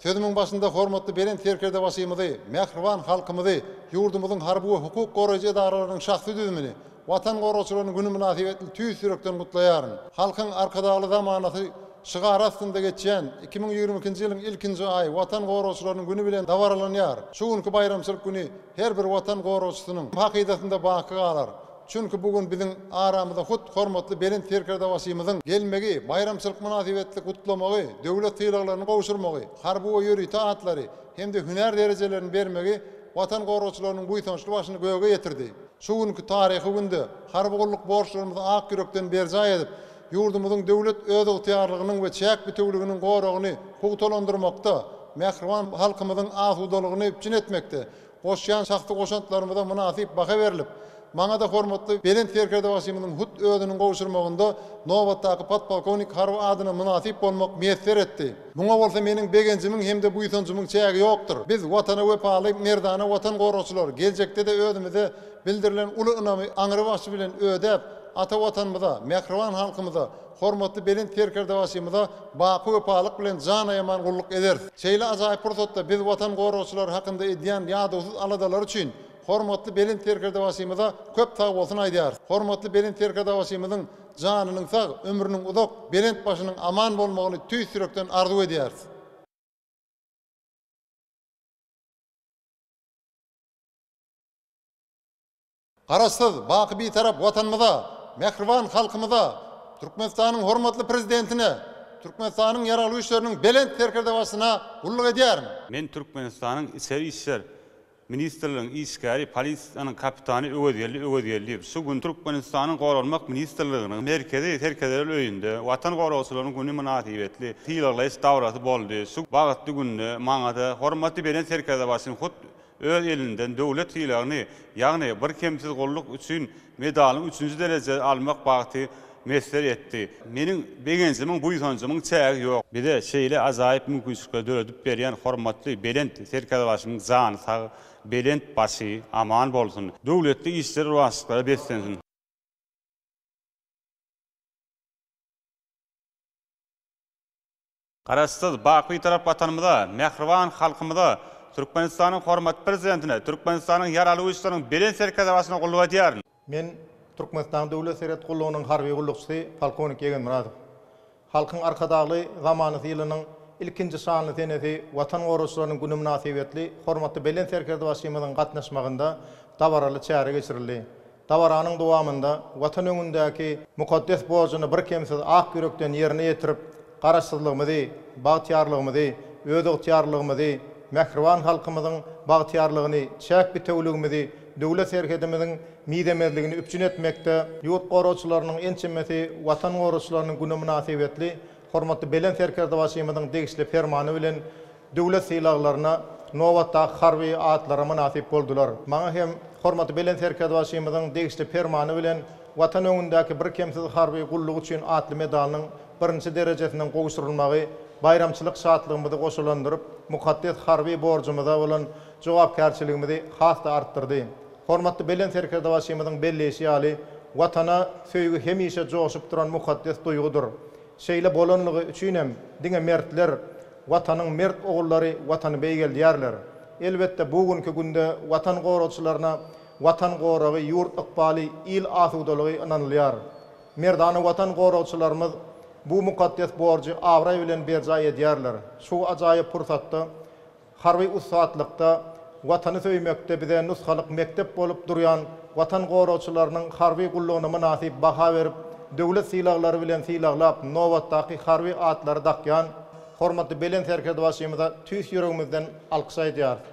Sözümiň başynda hormatly Belent Serkerdebaşymyzy, mähriban halkymyzy, ýurdumyzyň harby we hukuk goraýjy edaralarynyň şahsy düzümini Watan goragçylarynyň güni mynasybetli tüýs ýürekden gutlaýaryn. Halkyň Arkadagly zamanasy şygary astynda geçýän 2022-nji ýylyň ilkinji aýy Watan goragçylarynyň güni bilen dabaralanýar. Şu günki baýramçylyk güni her bir Watan goragçysynyň hakydasynda baky galar. Çünki bu gün biziň aramyza hut hormatly Belent Serkerdebaşymyzyň gelmegi, baýramçylyk mynasybetli gutlamagy, döwlet sylaglaryny gowşurmagy, harby we ýörite atlary hem-de hünär derejelerini bermegi Watan goragçylarynyň buýsançly başyny göge ýetirdi. Şu günki taryhy günde harby gulluk borçlarymyzy ak ýürekden berjaý edip, ýurdumyzyň döwlet özygtyýarlygynyň we çäk bitewüliginiň goragyny pugtalandyrmakda, mähriban halkymyzyň asudalygyny üpjün etmekde Goşýan şahsy goşantlarymyza mynasyp baha berlip, maňa-da hormatly Belent Serkerdebaşymyzyň hut özüniň gowşurmagynda nobatdaky podpolkownik harby adyna mynasyp bolmak miýesser etdi. Muňa bolsa meniň begenjimiň hem-de buýsanjymyň çägi ýokdur. Biz, Watana wepaly, merdana Watan goragçylary geljekde-de özümize bildirilen uly ynamy aňrybaşy bilen ödäp, ata Watanymyza, mähriban halkymyza, Hormatly Belent Serkerdebaşymyza baky wepalyk bilen jan aýaman gulluk ederis. Şeýle ajaýyp pursatda biz Watan goragçylary hakynda edýän ýadawsyz aladalary üçin hormatly Belent Serkerdebaşymyza köp sagbolsun aýdýarys. Hormatly Belent Serkerdebaşymyzyň janynyň sag, ömrüniň uzak, belent başynyň aman bolmagyny tüýs ýürekden arzuw edýäris. Garaşsyz, baky Bitarap Watanymyza, mähriban halkymyza, Türkmenistanyň hormatly Prezidentine, Türkmenistanyň Ýaragly Güýçleriniň Belent Serkerdebaşysyna gulluk edýärin. Men Türkmenistanyň Içeri işler ministrliginiň işgäri, polisiýanyň kapitany Öwezgeldi Öwezgeldiýew. Şu gün Türkmenistanyň Goranmak ministrliginiň Merkezi serkerdeler öýünde Watan goragçylarynyň güni mynasybetli sylaglaýyş dabarasy boldy. Şu bagtly günde maňa-da hormatly Belent Serkerdebaşynyň hut öz elinden döwlet sylagyny, ýagny Birkemsiz gulluk üçin medalynyň üçünji derejeli almak bagty miýesser etdi. Meniň begenjimiň, buýsanjymyň çägi ýok. Bize şeýle ajaýyp mümkinçilikleri döredip berýän hormatly Belent Serkerdebaşymyň jany sag, belent başy aman bolsun! Döwletli işleri rowaçlyklara beslensin! Garaşsyz, baky Bitarap Watanymyza, mähriban halkymyza, Türkmenistanyň hormatly Prezidentine, Türkmenistanyň Ýaragly Güýçleriniň Belent Serkerdebaşyna gulluk edýärin. Men, Türkmenistanyň Döwlet serhet gullugynyň harby gullukçysy polkownik Ýegenmyradow. Halkyň Arkadagly zamanasy ýylynyň ilkinji şanly senesi Watan goragçylarynyň güni mynasybetli hormatly Belent Serkerdebaşymyzyň gatnaşmagynda dabaraly çäre geçirildi. Dabaranyň dowamynda Watan öňündäki mukaddes borjuny birkemsiz ak ýürekden ýerine ýetirip, Garaşsyzlygymyzy, bagtyýarlygymyzy, özygtyýarlylygymyzy. mähriban halkymyzyň bagtyýarlygyny, çäk bitewüligimizi, döwlet serhedimiziň mizemezligini üpjün etmekde, Ýurt goragçylarynyň ençemesi Watan goragçylarynyň güni mynasybetli hormatly Belent Serkerdebaşymyzyň degişli Permany bilen döwlet sylaglaryna, nobatdaky harby atlara mynasyp boldular. Maňa hem hormatly Belent Serkerdebaşymyzyň degişli Permany bilen Watan öňündäki birkemsiz harby gullugy üçin atly medalynyň birinji derejesiniň gowşurylmagy baýramçylyk şatlygymyzy goşalandyryp, mukaddes harby borjumyza bolan jogapkärçiligimizi has-da artdyrdy. Hormatly Belent Serkerdebaşymyzyň belleýşi ýaly, Watana söýgi hemişe joşup duran mukaddes duýgudyr. Şeýle bolanlygy üçin hem diňe mertler, Watanyň mert ogullary Watany beýgeldýärler. Elbetde, bu günki günde Watan goragçylaryna Watan goragy, ýurt ykbaly, il asudalygy ynanylýar. Merdana Watan goragçylarymyz bu mukaddes borjy abraý bilen berjaý edýärler. Şu ajaýyp pursatda Harby ussatlykda, Watany söýmekde bize nusgalyk mekdep bolup durýan Watan goragçylarynyň harby gullugyna mynasyp baha berip, döwlet sylaglary bilen sylaglap, nobatdaky harby atlary dakýan hormatly Belent Serkerdebaşymyza tüýs ýüregimizden alkyş aýdýarys.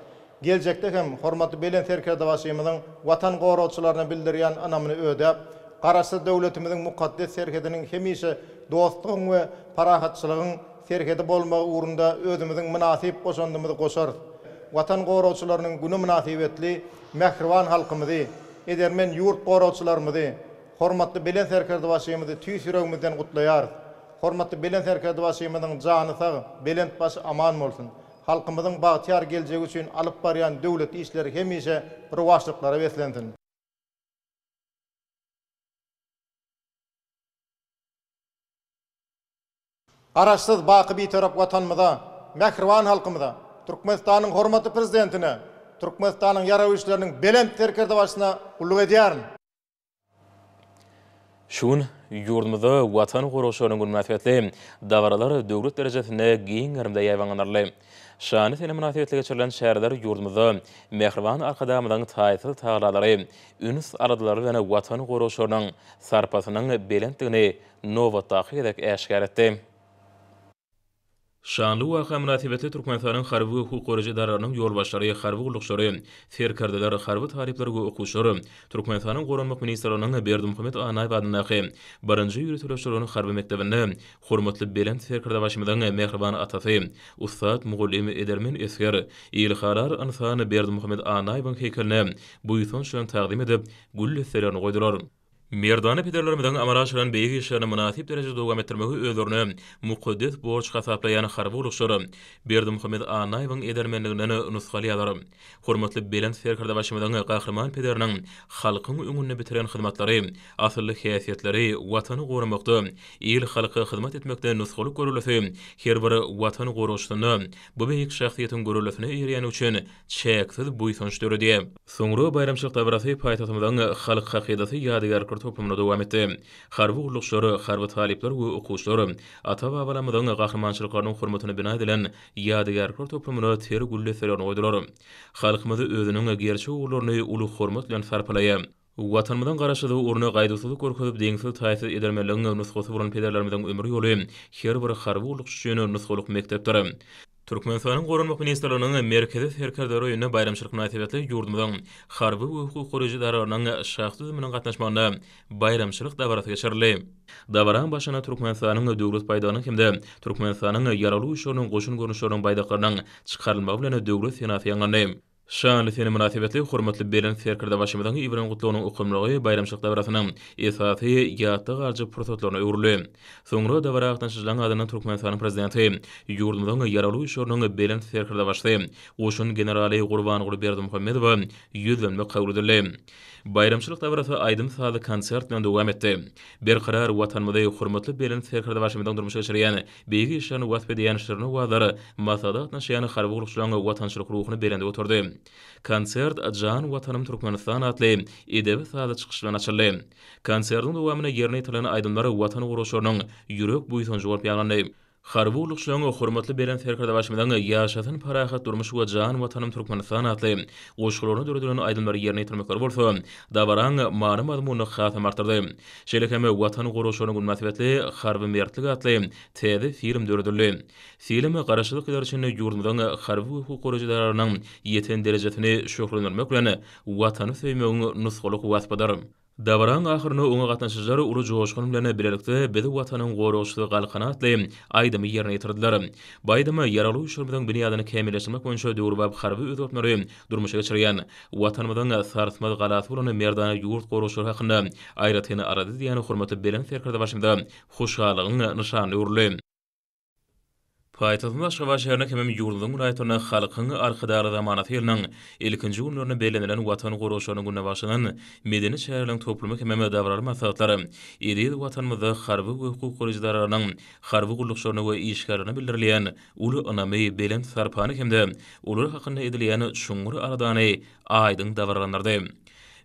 Geljekde hem hormatly Belent Serkerdebaşymyzyň Watan goragçylaryna bildirýän ynamyny ödäp, Garaşsyz döwletimiziň mukaddes serhediniň hemişe dostlugyň we parahatçylygyň serhedi bolmagy ugrunda özümiziň mynasyp goşandymyzy goşarys. Watan goragçylarynyň güni mynasybetli mähriban halkymyzy, edermen ýurt goragçylarymyzy, hormatly Belent Serkerdebaşymyzy tüýs ýüregimizden gutlaýarys. Hormatly Belent Serkerdebaşymyzyň jany sag, belent başy aman bolsun! Halkymyzyň bagtyýar geljegi üçin alyp barýan döwletli işleri hemişe rowaçlyklara beslensin! Garaşsyz, baky Bitarap Watanymyza, mähriban halkymyza, Türkmenistanyň hormatly Prezidentine, Türkmenistanyň Ýaragly Güýçleriniň Belent Serkerdebaşyna gulluk edýärin. Şu gün ýurdumyzda Watan goragçylarynyň güni mynasybetli dabaralar döwlet derejesinde giň gerimde ýaýbaňlandyryldy. Şanly sene mynasybetli geçirilen çäreler ýurdumyzda mähriban Arkadagymyzyň taýsyz tagallalary, üns-aladalary bilen Watan goragçylarynyň sarpasynyň belentdigini nobatdaky gezek äşgär etdi. Şanly waka mynasybetli Türkmenistanyň harby we hukuk goraýjy edaralarynyň ýolbaşçylary, harby gullukçylary, serkerdeler, harby talyplar we okuwçylar Türkmenistanyň Goranmak ministrliginiň Berdimuhamet Annaýew adyndaky birinji ýöriteleşdirilen harby mekdebinde hormatly Belent Serkerdebaşymyzyň mähriban atasy, ussat mugallym, edermen esger, ilhalar ynsan Berdimuhamet Annaýewiň heýkeline buýsanç bilen tagzym edip, gül desselerini goýdular. Merdana pederlerimiziň amala aşyran beýik işlerini mynasyp derejede dowam etdirmegi özlerine mukaddes borç hasaplaýan harby gullukçylar Berdimuhamet Annaýewiň edermenliginden nusga alýarlar. Hormatly Belent Serkerdebaşymyzyň gahryman pederiniň halkyň öňünde bitiren hyzmatlary, asylly häsiýetleri, Watany goramakda, il-halka hyzmat etmekde nusgalyk göreldesi her bir Watan goragçysynda bu beýik şahsyýetiň göreldesine eýerýäni üçin çäksiz buýsanç döredýär. Soňra baýramçylyk dabarasy paýtagtymyzyň Halk hakydasy ýadygärlikler toplumynda dowam etdi. Harby gullukçylar, harby talyplar we okuwçylar ata-babalarymyzyň gahrymançylyklarynyň hormatyna bina edilen ýadygärlikler toplumyna ter gül desselerini goýdular. Halkymyz özüniň gerçek ogullaryny uly hormat bilen sarpalaýar. Watanymyzyň Garaşsyzlygy ugrunda gaýduwsyzlyk görkezip, deňsiz-taýsyz edermenligiň nusgasy bolan pederlerimiziň ömür ýoly her bir harby gullukçy üçin nusgalyk mekdepdir. Türkmenistanyň Goranmak ministrliginiň Merkezi serkerdeler öýünde baýramçylyk mynasybetli ýurdumyzyň harby we hukuk goraýjy edaralarynyň şahsy düzüminiň gatnaşmagynda baýramçylyk dabarasy geçirildi. Dabaraň başynda Türkmenistanyň Döwlet baýdagynyň hem-de Türkmenistanyň Ýaragly Güýçleriniň goşun görnüşleriniň baýdaklarynyň çykarylmagy bilen Döwlet senasy ýaňlandy. Şanly sene mynasybetli hormatly Belent Serkerdebaşymyzyň iberen Gutlagynyň okalmagy baýramçylyk dabarasynyň esasy ýatda galyjy pursatlaryna öwrüldi. Soňra dabara gatnaşyjylaryň adyndan Türkmenistanyň Prezidenti, ýurdumyzyň Ýaragly Güýçleriniň Belent Serkerdebaşysy, goşun generaly Gurbanguly Berdimuhamedowa ýüzlenme kabul edildi. Baýramçylyk dabarasy aýdym-sazly konsert bilen dowam etdi. Berkarar Watanymyzy hormatly Belent Serkerdebaşymyzyň durmuşa geçirýän Beýik işlerini wasp edýän şirin owazlar maslahata gatnaşýan harby gullukçylaryň watançylyk ruhuny belende göterdi. Konsert Jan Watanym Türkmenistan atly edebi-sazly çykyş bilen açyldy. Konsertiň dowamynda ýerine ýetirilen aýdymlar Watan goragçylarynyň ýürek buýsanjy bolup ýaňlandy. Harby gullukçylaryň hormatly Belent Serkerdebaşymyzyň Ýaşasyn parahat durmuş we jan Watanym Türkmenistan atly goşgularyna döredilen aýdymlary ýerine ýetirmekleri bolsa, dabaraň many-mazmunyny hasam artdyrdy. Şeýle hem Watan goragçylarynyň güni mynasybetli Harby mertlik atly täze film döredildi. Film Garaşsyzlyk ýyllary içinde ýurdumyzyň harby we hukuk goraýjy edaralarynyň ýeten derejesini şöhlelendirmek bilen, Watany söýmegiň nusgalyk waspydyr. Dabaraň ahyrynda oňa gatnaşyjylar uly joşgun bilen bilelikde Biz Watanyň goragçysy Galkany atly aýdymy ýerine ýetirdiler. Bu aýdym Ýaragly Güýçlerimiziň binýadyny kämilleşdirmek boýunça döwrebap harby özgertmeleri durmuşa geçirýän, Watanymyzyň sarsmaz galasy bolan merdana ýurt goragçylary hakynda aýratyn alada edýän hormatly Belent Serkerdebaşymyza hoşallygyň nyşanyna öwrüldi. Paýtagtymyz Aşgabat şäherinde hemem ýurdumyzyň welaýatlarynda Halkyň Arkadagly zamanasy ýylynyň ilkinji günlerinde bellenilen Watan goragçylarynyň gününe bagyşlanan medeni çäreleriň toplumy hemem dabaraly maslahatlar eziz Watanymyzda harby we hukuk goraýjy edaralarynyň harby gullukçylaryna we işgärlerine bildirilýän uly ynamy, belent sarpany hem-de olar hakynda edilýän çuňňur aladany aýdyň dabaralandyrdy.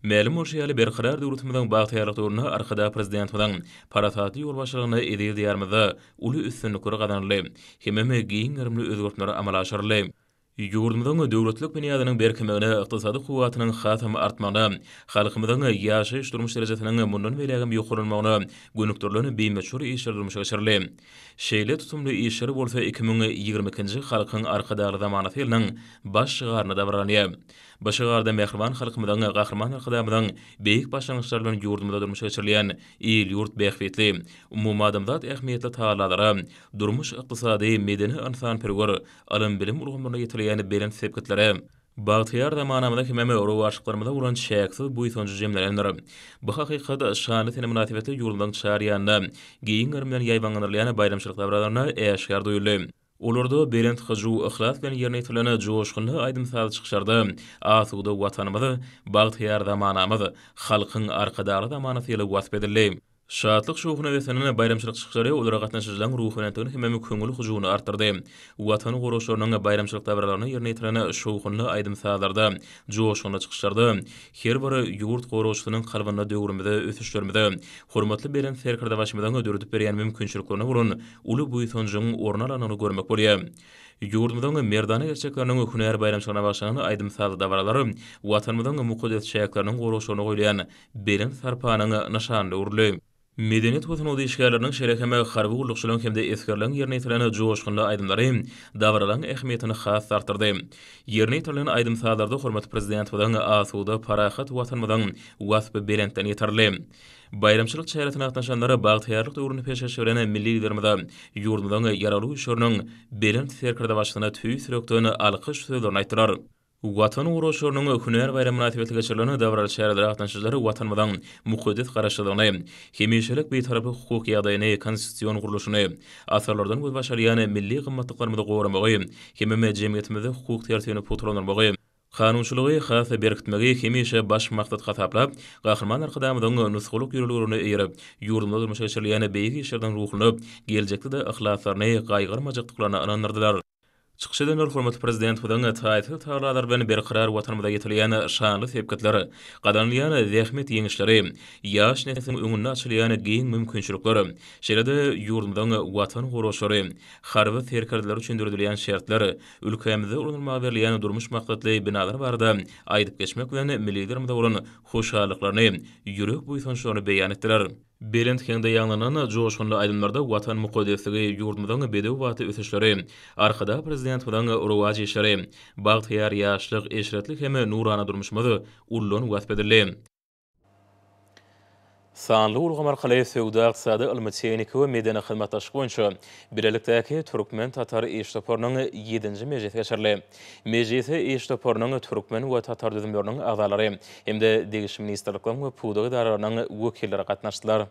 Mälim bolşy ýaly, Berkarar döwletimiziň bagtyýarlyk döwründe Arkadag Prezidentimiziň parasatly ýolbaşçylygynda eziz Diýarymyzda uly üstünlikler gazanyldy hemem giň gerimli özgertmeler amala aşyryldy. Ýurdumyzyň döwletlilik binýadynyň berkemegine, ykdysady kuwwatynyň hasam artmagyna, halkymyzyň ýaşaýyş-durmuş derejesiniň mundan beýlägem ýokarlanmagyna gönükdirilen bimöçber işler durmuşa geçirildi. Şeýle tutumly işler bolsa 2022-nji Halkyň Arkadagly zamanasy ýylynyň baş şygarynda dabaralanýar. Bu şygarda mähriban halkymyzyň, Gahryman Arkadagymyzyň beýik başlangyçlary bilen ýurdumyzda durmuşa geçirilýän il-ýurt bähbitli, umumadamzat ähmiýetli tagallalara, durmuş-ykdysady, medeni-ynsanperwer, ylym-bilim ulgamlarynda ýetilýän belent sepgitlere, bagtyýar zamanamyza hemem rowaçlyklarymyza bolan çäksiz buýsanjy jemlenendir. Bu hakykat şanly sene mynasybetli ýurdumyzyň çar ýanynda giň gerim bilen ýaýbaňlandyrylýan baýramçylyk dabaralarynda äşgär duýuldy. Olarda belent hyjuw, yhlas bilen ýerine ýetirilen joşgunly aýdym-sazly çykyşlarda asuda Watanymyz, bagtyýar zamanamyz, Halkyň Arkadagly zamanasy ýyly wasp edildi. Şatlyk-şowhuna beslenen baýramçylyk çykyşlary olara gatnaşyjylaryň ruhubelentligini hemem köňül hyjuwyny artdyrdy. Watan goragçylarynyň baýramçylyk dabaralarynda ýerine ýetiren şowhunly aýdym-sazlarda, joşgunly çykyşlarda her bir ýurt goragçysynyň kalbynda döwrümize, ösüşlerimize, hormatly Belent Serkerdebaşymyzyň döredip berýän mümkinçiliklerine bolan uly buýsanjyň orun alandygyny görmek bolýar. Ýurdumyzyň merdana gerçekleriniň hünär baýramçylygyna bagyşlanan aýdym-sazly dabaralar Watanymyzyň mukaddes çäkleriniň goragçylaryna goýulýan belent sarpanyň nyşanyna öwrüldi. Medeniýet we sungat işgärleriniň, şeýle hem harby gullukçylaryň hem-de esgerleriň ýerine ýetiren joşgunly aýdymlary dabaralaryň ähmiýetini has-da artdyrdy. Ýerine ýetirilen aýdym-sazlarda hormatly Prezidentimiziň asuda, parahat Watanymyzyň waspy belentden ýetirildi. Baýramçylyk çäresine gatnaşanlar bagtyýarlyk döwrüni peşgeş beren milli Liderimize, ýurdumyzyň Ýaragly Güýçleriniň Belent Serkerdebaşysyna tüýs ýürekden alkyş sözlerini aýtdylar. Watan goragçylarynyň hünär baýramy mynasybetli geçirilen dabaraly çärelere gatnaşyjylar Watanymyzyň mukaddes Garaşsyzlygyny, hemişelik Bitaraplyk hukuk ýagdaýyny, konstitusion gurluşyny, asyrlardan gözbaş alýan milli gymmatlyklarymyzy goramagy hemem jemgyýetimizde hukuk tertibini pugtalandyrmagy, Kanunçylygy has-da berkitmegi hemişe baş maksat hasaplap, Gahryman Arkadagymyzyň nusgalyk ýörelgelerine eýerip, ýurdumyzda durmuşa geçirilýän beýik işlerden ruhlanyp, geljekde-de yhlaslaryny gaýgyrmajakdyklaryna ynandyrdylar. Çykyş edenler hormatly Prezidentimiziň taýsyz tagallalary bilen berkarar Watanymyza ýetilýän şanly sepgitler, gazanylýan zähmet ýeňişleri, ýaş nesliň öňünde açylýan giň mümkinçilikler, şeýle-de ýurdumyzyň Watan goragçylary, harby serkerdeleri üçin döredilýän şertler, Ülkämizde ulanylmaga berilýän durmuş maksatly binalar barada aýdyp geçmek bilen, milli Liderimize bolan hoşallyklaryny, ýürek buýsançlaryny beýan etdiler. Belent heňde ýaňlanan joşgunly aýdymlarda Watan mukaddesligi, ýurdumyzyň bedew batly ösüşleri, Arkadag Prezidentimiziň rowaç işleri, bagtyýar ýaşlyk, eşretli hem nurana durmuşymyz ullan wasp edildi. Sanly ulgam arkaly söwda-ykdysady, ylmy-tehniki we medeni hyzmatdaşlyk boýunça bilelikdäki türkmen-tatar iş toparynyň ýedinji mejlisi geçirildi. Mejlise iş toparynyň türkmen we tatar düzümleriniň agzalary hem-de degişli ministrlikleriň we pudak edaralarynyň wekilleri gatnaşdylar.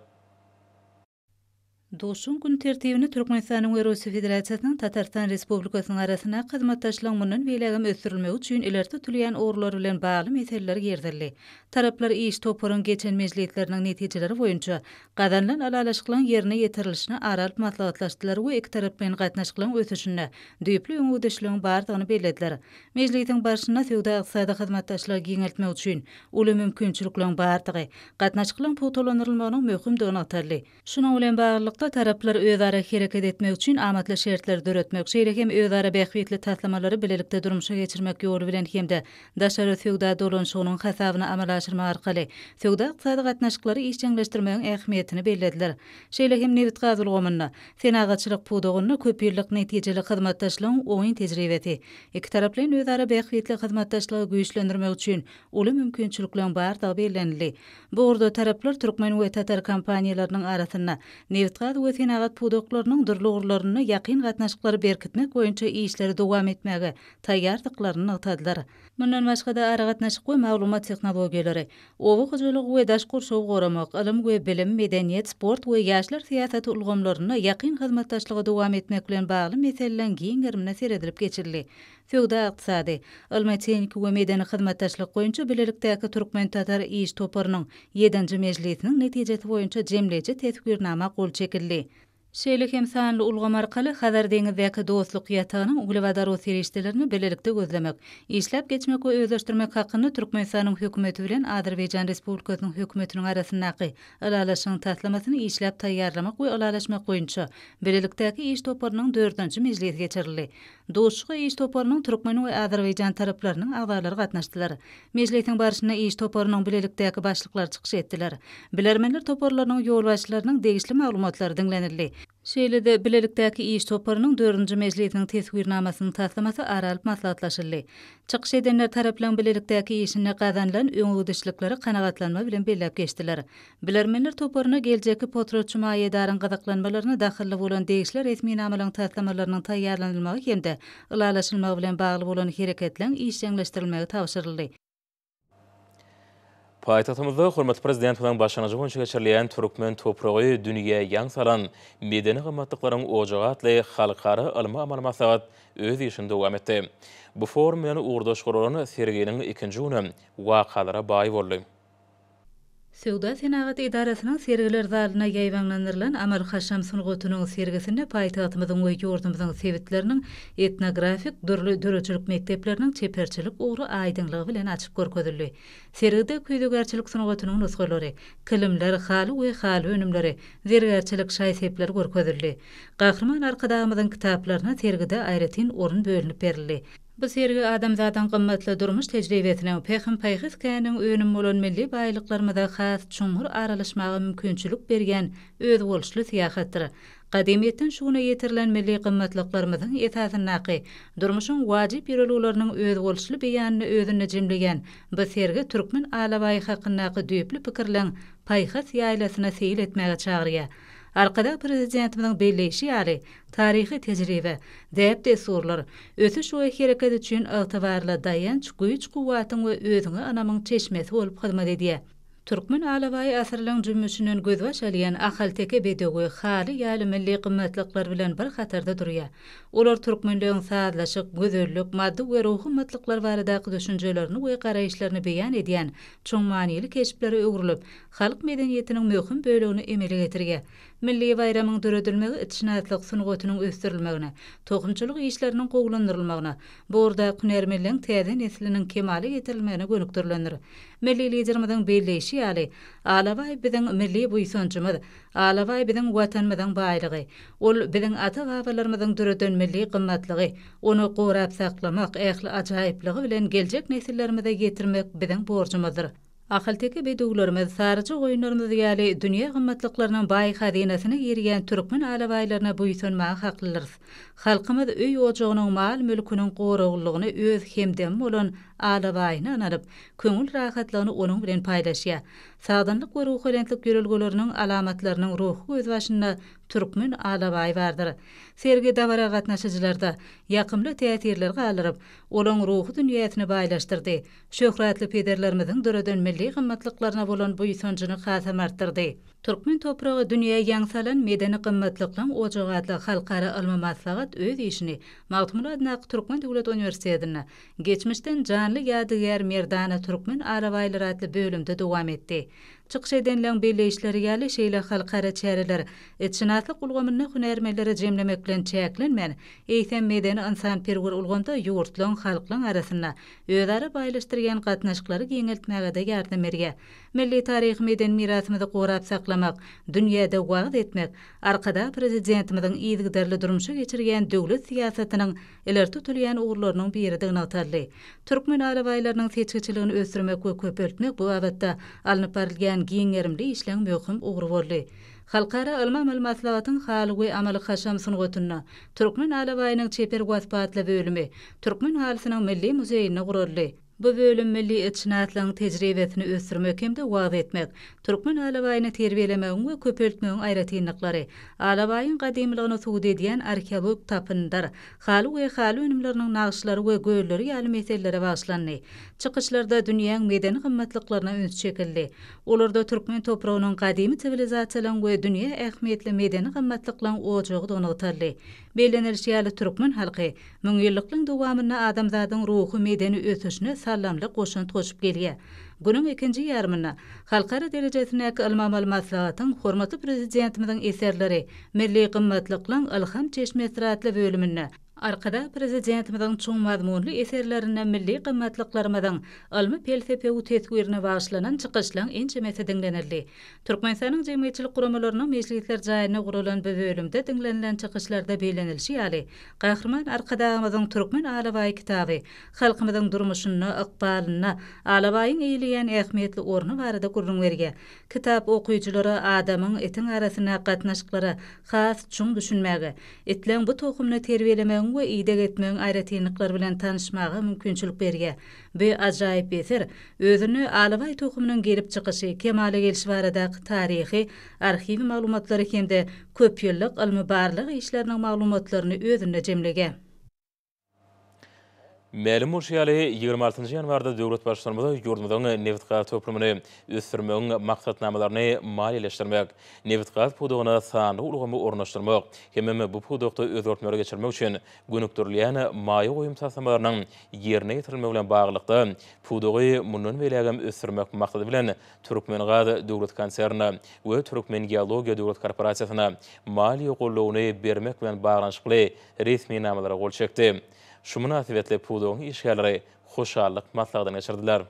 Duşuşygyň gün tertibine Türkmenistanyň we Russiýa Federasiýasynyň Tatarystan Respublikasynyň arasyndaky hyzmatdaşlygyň mundan beýlägem ösdürilmegi üçin ileri tutulýan ugurlar bilen bagly meseleler girizildi. Taraplar iş toparyň geçen mejlisleriniň netijeleri boýunça gazanylan ylalaşyklaryň ýerine ýetirilişini ara alyp maslahatlaşdylar we ikitaraplaýyn gatnaşyklaryň ösüşinde düýpli öňegidişligiň bardygyny bellediler. Mejlisiň barşynda söwda-ykdysady hyzmatdaşlygy giňeltmek üçin uly mümkinçilikleriň bardygy, gatnaşyklaryň pugtalandyrylmagynyň möhümdigi nygtaldy. Şunuň bilen baglylykda. baglylykda, taraplar özara hereket etmek üçin amatly şertleri döretmek, şeýle hem özara bähbitli taslamalary bilelikde durmuşa geçirmek ýoly bilen hem-de daşary söwda dolanyşygynyň hasabyny amala aşyrmak arkaly söwda-ykdysady gatnaşyklary işjeňleşdirmegiň ähmiýetini bellediler. Şeýle hem nebitgaz ulgamynda, senagatçylyk pudagynda köpýyllyk netijeli hyzmatdaşlygyň oňyn tejribesi, ikitaraplaýyn özara bähbitli hyzmatdaşlygy güýçlendirmek üçin uly mümkinçilikleriň bardygy bellenildi. Bu ugurda taraplar türkmen we tatar kompaniýalarynyň arasynda nebitgaz we senagat pudaklarynyň dürli ugurlarynda ýakyn gatnaşyklary berkitmek boýunça işleri dowam etmäge taýýardyklaryny nygtadylar. Mundan başga-da, aragatnaşyk we maglumat tehnologiýalary, oba hojalygy we daşky gurşawy goramak, ylym we bilim, medeniýet, sport we ýaşlar syýasaty ulgamlarynda ýakyn hyzmatdaşlygy dowam etmek bilen bagly meseleleriň giň gerimine seredilip geçildi. Söwda-ykdysady, ylmy-tehniki we medeni hyzmatdaşlyk boýunça bilelikdäki türkmen-tatar iş toparynyň ýedinji mejlisiniň netijesi boýunça jemleýji teswirnama gol çekildi. Şeýle hem sanly ulgam arkaly Hazar deňizdäki Dostluk ýatagynyň uglewodorod serişdelerini bilelikde gözlemek, işläp geçmek we özleşdirmek hakynda Türkmenistanyň Hökümeti bilen Azerbaýjan Respublikasynyň Hökümetiniň arasyndaky Ylalaşygyň taslamasyny işläp taýýarlamak we ylalaşmak boýunça bilelikdäki iş toparynyň dördünji mejlisi geçirildi. Duşuşyga iş toparynyň türkmen we azerbaýjan taraplarynyň agzalary gatnaşdylar. Mejlisiň barşynda iş toparynyň bilelikdäki başlyklary çykyş etdiler. Bilermenler toparlarynyň ýolbaşçylarynyň degişli maglumatlary diňlenildi. Şeýle-de bilelikdäki iş toparynyň dördünji mejlisiniň teswirnamasynyň taslamasy ara alyp maslahatlaşyldy. Çykyş edenler taraplaryň bilelikdäki işinde gazanylan öňegidişlikleri kanagatlanma bilen belläp geçdiler. Bilermenler toparyna geljekki potratçy maýadaryň gyzyklanmalaryna dahylly bolan degişli resminamalaryň taslamalarynyň taýýarlanylmagy hem-de ylalaşylmagy bilen bagly bolan hereketleň işjeňleşdirilmegi tabşyryldy. Paýtagtymyzda hormatly Prezidentimiziň başlangyjy boýunça geçirilýän Türkmen topragy dünýä ýaň salan medeni gymmatlyklaryň ojagy atly halkara ylmy-amaly maslahat öz işini dowam etdi. Bu forum bilen ugurdaş guralan serginiň ikinji güni wakalara baý boldy. Söwda-senagat edarasynyň sergiler zalynda ýaýbaňlandyrylan amaly-haşam sungatynyň sergisinde paýtagtymyzyň we ýurdumyzyň sebitleriniň etnografik, dürli döredijilik mekdepleriniň çeperçilik ugry aýdyňlygy bilen açyp görkezildi. Sergide küýzegärçilik sungatynyň nusgalary, kilimler, haly we haly önümleri, zergärçilik şaý-sepleri görkezildi. Gahryman Arkadagymyzyň kitaplaryna sergide aýratyn orun bölünip berildi. Bu sergi adamzadyň gymmatly durmuş tejribesiniň, pähim-paýhas käniniň önümi bolan milli baýlyklarymyza has çuňňur aralaşmaga mümkinçilik berýän özboluşly syýahatdyr. Gadymyýetden şu güne ýetirilen milli gymmatlyklarymyzyň esasyndaky durmuşyň wajyp ýörelgeleriniň özboluşly beýanyny özünde jemleýän bu sergi türkmen alabaýy hakyndaky düýpli pikirleň paýhas ýaýlasyna seýil etmäge çagyrýar. Arkadag Prezidentimiziň belleýşi ýaly, taryhy tejribe, däp-dessurlar, ösüş we hereket üçin ygtybarly daýanç, güýç-kuwwatyň we özüňe ynamyň çeşmesi bolup hyzmat edýär. Türkmen alabaýy asyrlaryň jümmüşinden gözbaş alýan ahalteke bedewi, haly ýaly milli gymmatlyklar bilen bir hatarda durýar. Olar türkmenleriň sazlaşyk, gözellik, maddy we ruhy gymmatlyklar baradaky düşünjelerini we garaýyşlaryny beýan edýän çuň manyly keşplere öwrülip, halk medeniýetiniň möhüm bölegini emele getirýär. Milli baýramyň döredilmegi itşynaslyk sungatynyň ösdürilmegine, tohumçylyk işleriniň gowulandyrylmagyna, bu ugurdaky hünärmenleň täze nesliniň kemala getirilmegine gönükdirilendir. Milli Liderimiziň belleýşi ýaly, Alabaý biziň milli buýsanjymyz, Alabaý biziň Watanymyzyň baýlygy. Ol biziň ata-babalarymyzyň döreden milli gymmatlygy, ony gorap saklamak, ähli ajaýyplygy bilen geljek nesillerimize ýetirmek biziň borjumyzdyr. Ahalteke bedewlerimiz, saryja goýunlarymyz ýaly dünýä gymmatlyklarynyň baý hazynasyna girýän türkmen alabaýlaryna buýsanmaga haklydyrys. Halkymyz öý-ojagynyň, mal-mülküniň goraglylygyny öz hemdemi bolan alabaýyna ynanyp, köňül rahatlygyny onuň bilen paýlaşýar. Sagdynlyk we ruhubelentlik ýörelgeleriniň alamatlarynyň ruhy gözbaşynda türkmen alabaýy bardyr. Sergi dabara gatnaşyjylarda ýakymly täsirler galdyryp, olaň ruhy dünýäsini baýlaşdyrdy. Şöhratly pederlerimiziň döreden milli gymmatlyklaryna bolan buýsanjyny hasam artdyrdy. Türkmen topragy dünýä ýaň salan medeni gymmatlyklaň ojagy atly halkara ylmy maslahat öz işini Magtymguly adyndaky Türkmen döwlet uniwersitetinde Geçmişden janly ýadygär merdana türkmen alabaýlary atly bölümde dowam etdi. Çykyş edenleň belleýişleri ýaly, şeýle halkara çäreler itşynaslyk ulgamynda hünärmenleri jemlemek bilen çäklenmän, eýsem, medeni-ynsanperwer ulgamda ýurtlaň, halklaň arasynda özara baýlaşdyrýan gatnaşyklary giňeltmäge-de ýardam berýär. Milli taryhy-medeni mirasymyzy gorap saklamak, dünýäde wagyz etmek Arkadag Prezidentimiziň yzygiderli durmuşa geçirýän döwlet syýasatynyň ileri tutulýan ugurlarynyň biridigi nygtaldy. Türkmen alabaýlarynyň seçgiçiligini ösdürmek we köpeltmek bu babatda alnyp barylýan giň gerimli işleň möhüm ugry boldy. Halkara ylmy-amaly maslahatyň Haly we amaly-haşam sungatynda türkmen alabaýynyň çeper waspy atly bölümi Türkmen halysynyň milli muzeýinde guraldy. Bu bölüm milli itşynaslygyň tejribesini ösdürmek hem-de wagyz etmek, türkmen alabaýyny terbiýelemegiň we köpeltmegiň aýratynlyklary, alabaýyň gadymylygyny subut edýän arheologik tapyndylar, haly we haly önümleriniň nagyşlary we gölleri ýaly meselelere bagyşlandy. Çykyşlarda dünýäň medeni gymmatlyklaryna üns çekildi. Olarda türkmen topragynyň gadymy siwilizasiýalaryň we dünýä ähmiýetli medeni gymmatlyklaryň ojagydygy nygtaldy. Bellenilişi ýaly, türkmen halky Müňýyllyklaryň dowamynda adamzadyň ruhy-medeni ösüşine saldamly goşant goşup gelýär. Günüň ikinji ýarymynda halkara derejesindäki ylmy-amaly maslahatyň Hormatly Prezidentimiziň eserleri, milli gymmatlyklaryň ylham çeşmesidir atly bölüminde, Arkadag Prezidentimiziň çuň mazmunly eserlerinde milli gymmatlyklarymyzyň ylmy-pelsepewi teswirine bagyşlanan çykyşlaryň ençemesi diňlenildi. Türkmenistanyň Jemgyýetçilik guramalarynyň mejlisler jaýynda guralan bu bölümde diňlenilen çykyşlarda bellenilişi ýaly, Gahryman Arkadagymyzyň Türkmen alabaýy kitaby halkymyzyň durmuşynda, ykbalynda alabaýyň eýeleýän ähmiýetli orny barada gürrüň berýär. Kitap okyjylara adamyň, itiň arasyndaky gatnaşyklara has çuň düşünmäge, itleň bu tohumyny terbiýelemegiň we ideg etmegiň aýratynlyklary bilen tanyşmaga mümkinçilik berýär. Bu ajaýyp eser özünde alabaý tohumynyň gelip çykyşy, kemala gelşi baradaky taryhy, arhiw maglumatlary hem-de köpýyllyk ylmy-barlag işleriniň maglumatlaryny özünde jemleýär. Mälim bolşy ýaly, 26 ýanwarda döwlet Baştutanymyz ýurdumyzyň nebitgaz toplumyny ösdürmegiň maksatnamalaryny maliýeleşdirmek, nebitgaz pudagyna sanly ulgamy ornaşdyrmak hemem bu pudakda özgertmeleri geçirmek üçin gönükdirilýän maýa goýum taslamalarynyň ýerine ýetirilmegi bilen baglylykda, pudagy mundan beýlägem ösdürmek maksady bilen Türkmengaz döwlet konsernine we Türkmengeologiýa döwlet korporasiýasyna maliýe goldawyny bermek bilen baglanyşykly resminamalara gol çekdi. Şu mynasybetli pudagyň işgärleri hoşallyk maslahatyny geçirdiler.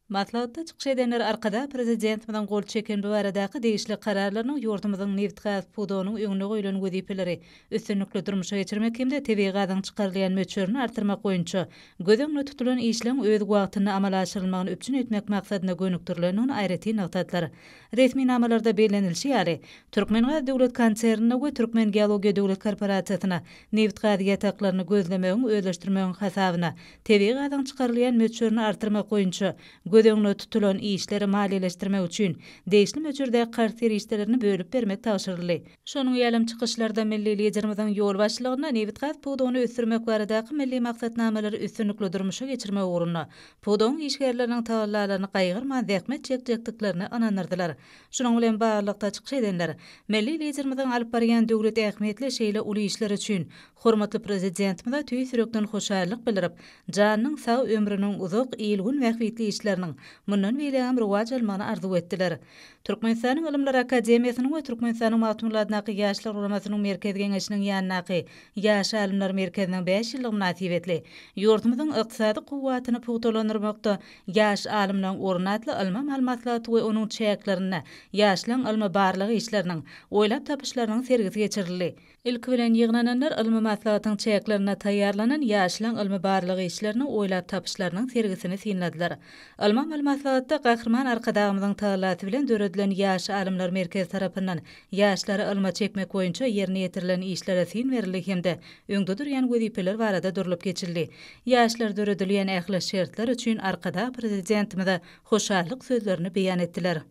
Maslahatda çykyş edenler Arkadag Prezidentimiziň gol çeken bu baradaky degişli Kararlarynyň ýurdumyzyň nebitgaz pudagynyň öňünde goýlan wezipeleri üstünlikli durmuşa geçirmek hem-de tebigy gazyň çykarylýan möçberini artdyrmak boýunça göz öňünde tutulan işleň öz wagtynda amala aşyrylmagyny üpjün etmek maksadyna gönükdirilendigini aýratyn nygtadylar. Resminamalarda bellenilişi ýaly, Türkmengaz döwlet konsernine we Türkmengeologiýa döwlet korporasiýasyna nebitgaz ýataklaryny gözlemegiň, özleşdirmegiň hasabyna tebigy gazyň çykarylýan möçberini artdyrmak boýunça göz öňünde tutulan işleri maliýeleşdirmek üçin degişli möçberdäki karz serişdelerini bölüp bermek tabşyryldy. Şonuň ýalam çykyşlarda milli Liderimiziň ýolbaşçylygynda nebitgaz pudagyny ösdürmek baradaky milli maksatnamalary üstünlikli durmuşa geçirmek ugrunda pudagyň işgärleriniň tagallalaryny gaýgyrman zähmet çekjekdiklerine ynandyrdylar. Şunuň bilen baglylykda çykyş edenler milli Liderimiziň alyp barýan döwlet ähmiýetli şeýle uly işleri üçin hormatly Prezidentimize tüýs ýürekden hoşallyk bildirip, janynyň sag, ömrüniň uzak, il-gün bähbitli işleriniň mundan beýlägem rowaç almagyny arzuw etdiler. Türkmenistanyň Ylymlar akademiýasynyň we Türkmenistanyň Magtymguly adyndaky Ýaşlar guramasynyň Merkezi Geňeşiniň ýanyndaky Ýaş alymlar merkeziniň bäş ýyllygy mynasybetli ýurdumyzyň ykdysady kuwwatyny pugtalandyrmakda ýaş alymlaryň orny atly ylmy-amaly maslahaty we onuň çäklerinde ýaşlaryň ylmy-barlag işleriniň, oýlap tapyşlarynyň sergisi geçirildi. Ilki bilen ýygnananlar ylmy maslahatyň çäklerinde taýýarlanan ýaşlaň ylmy-barlag işleriniň, oýlap tapyşlarynyň sergisini synladylar. Ylmy-amaly maslahatda Gahryman Arkadagymyzyň tagallasy bilen döredilen Ýaş alymlar merkezi tarapyndan ýaşlary ylma çekmek boýunça ýerine ýetirilen işlere syn berildi hem-de öňde durýan wezipeler barada durlup geçildi. Ýaşlar döredilýän ähli şertler üçin Arkadag Prezidentimize hoşallyk sözlerini beýan etdiler.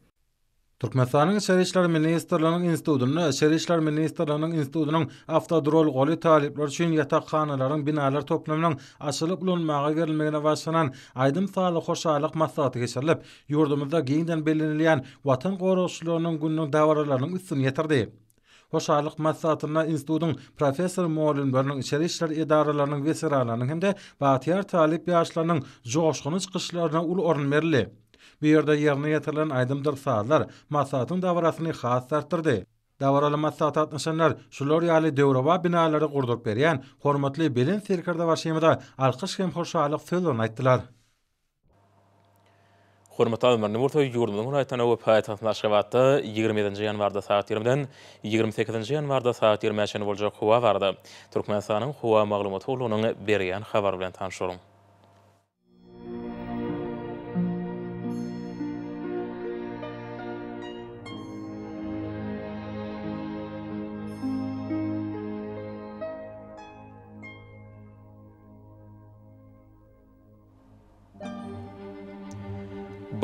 Türkmenistanyň Içeri işler ministrliginiň institutynda Içeri işler ministrliginiň institutynyň awtoduralgaly talyplar üçin ýatakhanalaryň binalar toplumynyň açylyp ulanmaga berilmegine bagyşlanan aýdym-sazly hoşallyk maslahaty geçirilip, ýurdumyzda giňden bellenilýän Watan goragçylarynyň gününiň dabaralarynyň üstüni ýetirdi. Hoşallyk maslahatynda institutyň professor-mugallymlarynyň, içeri işler edaralarynyň weteranlarynyň hem-de bagtyýar talyp ýaşlarynyň joşgunly çykyşlaryna uly orun berildi. Bu ýerde ýerine ýetirilen aýdymdyr sazlar maslahatyň dabarasyny has-da artdyrdy. Dabaraly maslahata gatnaşanlar şular ýaly döwrebap binalary gurduryp berýän hormatly Belent Serkerdebaşymyza alkyş hem hoşallyk sözlerini aýtdylar. Hormatly adamlar, indi bolsa ýurdumyzyň welaýatlarynda we paýtagtymyz Aşgabatda 27-nji ýanwarda sagat ýigrimiden 28-nji ýanwarda sagat ýigrimä çenli boljak howa barada Türkmenistanyň Howa maglumat gullugynyň berýän habary bilen tanyş boluň.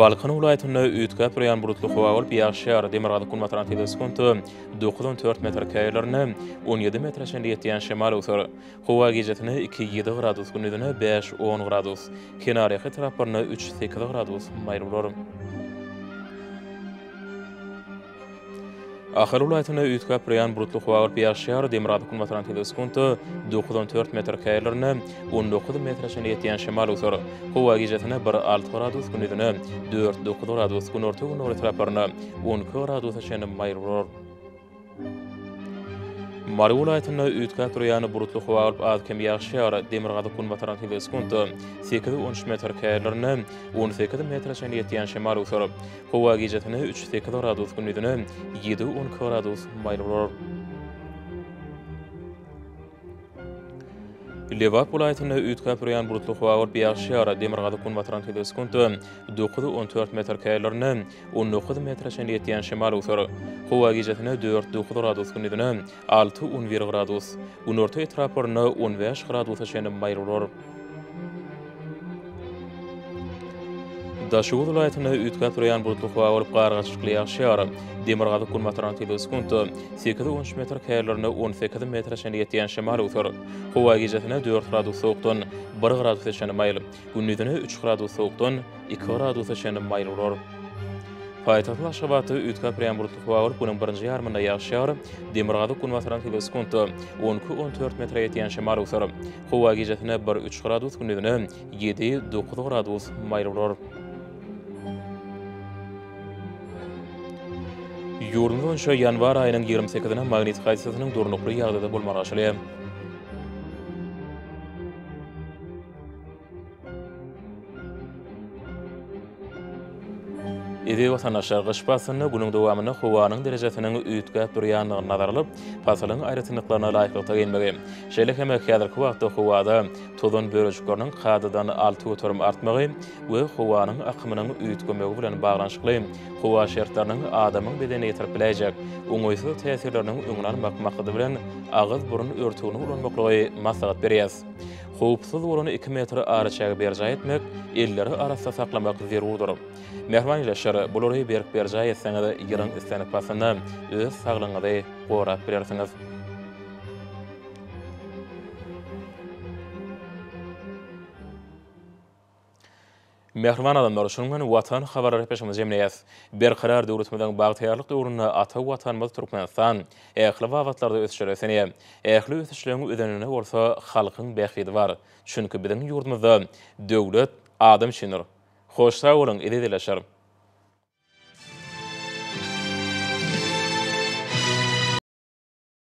Balkan welaýatynda üýtgäp durýan bulutly howa bolup, ýagyş ýagar. Demirgazyk-günbatardan tizligi sekuntda dokuz-on dört metr, käýerlerinde 17 metre çenli ýetýän şemal öwser. Howa gijesine iki-ýedi gradus, gündizine bäş-on gradus, kenarýaka etraplarynda üç-sekiz gradus maýyl bolar. Ahal welaýatynda üýtgäp durýan bulutly howa bolup ýagyş ýagar, demirgazyk-günbatardan tizligi sekuntda dokuz-on dört metr, käýerlerinde 19 metre çenli ýetýän şemal öwser. Howa gijesine bir alty gradus, gündizine dört-dokuz gradus, günorta-gündogar etraplarynda 12 gradusa çenli maýyl bolar. Mary welaýatynda üýtgäp durýan bulutly howa bolup, az-kem ýagyş ýagar, demirgazyk-günbatardan tizligi sekuntda sekiz-on üç metr, käýerlerinde 18 metre çenli ýetýän şemal öwser. Howa gijesine üç-sekiz gradus, gündizine ýedi-on iki gradus maýyl bolar. Lebap welaýatynda üýtgäp durýan bulutly howa bolup, ýagyş ýagar, demirgazyk-günbatardan tizligi sekuntda dokuz-on dört metr, käýerlerinde 19 metre çenli ýetýän şemal öwser. Howa gijesine dört-dokuz gradus, gündizine alty-on bir gradus, günorta etraplarynda 15 gradusa çenli maýyl bolar. Daşoguz welaýatynda üýtgäp durýan bulutly howa bolup, gar gatyşykly ýagyş ýagar. Demirgazyk-günbatardan tizligi sekuntda sekiz-on üç metr, käýerlerinde 18 metre çenli ýetýän şemal öwser. Howa gijesine dört gradus sowukdan bir gradusa çenli maýyl, gündizine üç gradus sowukdan iki gradusa çenli maýyl bolar. Paýtagtymyz Aşgabatda üýtgäp durýan bulutly howa bolup, günüň birinji ýarymynda ýagyş ýagar. Demirgazyk-günbatardan tizligi sekuntda 12-14 metre ýetýän şemal öwser. Howa gijesine bir-üç gradus, gündizine ýedi-dokuz gradus maýyl bolar. Ýurdumyz boýunça ýanwar aýynyň 28-ine magnit hadysasynyň durnukly ýagdaýda bolmagy garaşylýar. Eziz watandaşlar, gyş paslynda günüň dowamynda howanyň derejesiniň üýtgäp durýandygyny nazara alyp, pasylyň aýratynlyklaryna laýyklykda geýinmegi, şeýle hem häzirki wagtda howada tozan bölejikleriniň kadadan 6% artmagy we howanyň akymynyň üýtgemegi bilen baglanyşykly howa şertleriniň adamyň bedenine ýetirip biläýjek oňaýsyz täsirleriniň öňüni almak maksady bilen agyz-burun örtügini ulanmaklygy maslahat berýäris. Howpsuz bolan iki metr araçägi berjaý etmek, elleri arassa saklamak zerurdyr. Mähriban ildeşler, bulary berk berjaý etseňiz, ýylyň islendik paslynda öz saglygyňyzy gorap bilersiňiz. Mähriban adamlar, şunuň bilen Watan habarlar gepleşigimizi jemleýäs. Berkarar döwletimiziň bagtyýarlyk döwründe ata Watanymyz Türkmenistan ähli babatlarda ösüşlere ösenýär. Ähli ösüşleriň özeninde bolsa halkyň bähbidi bar. Çünki biziň ýurdumyzda Döwlet adam üçindir! Hoş sag boluň, eziz ildeşler!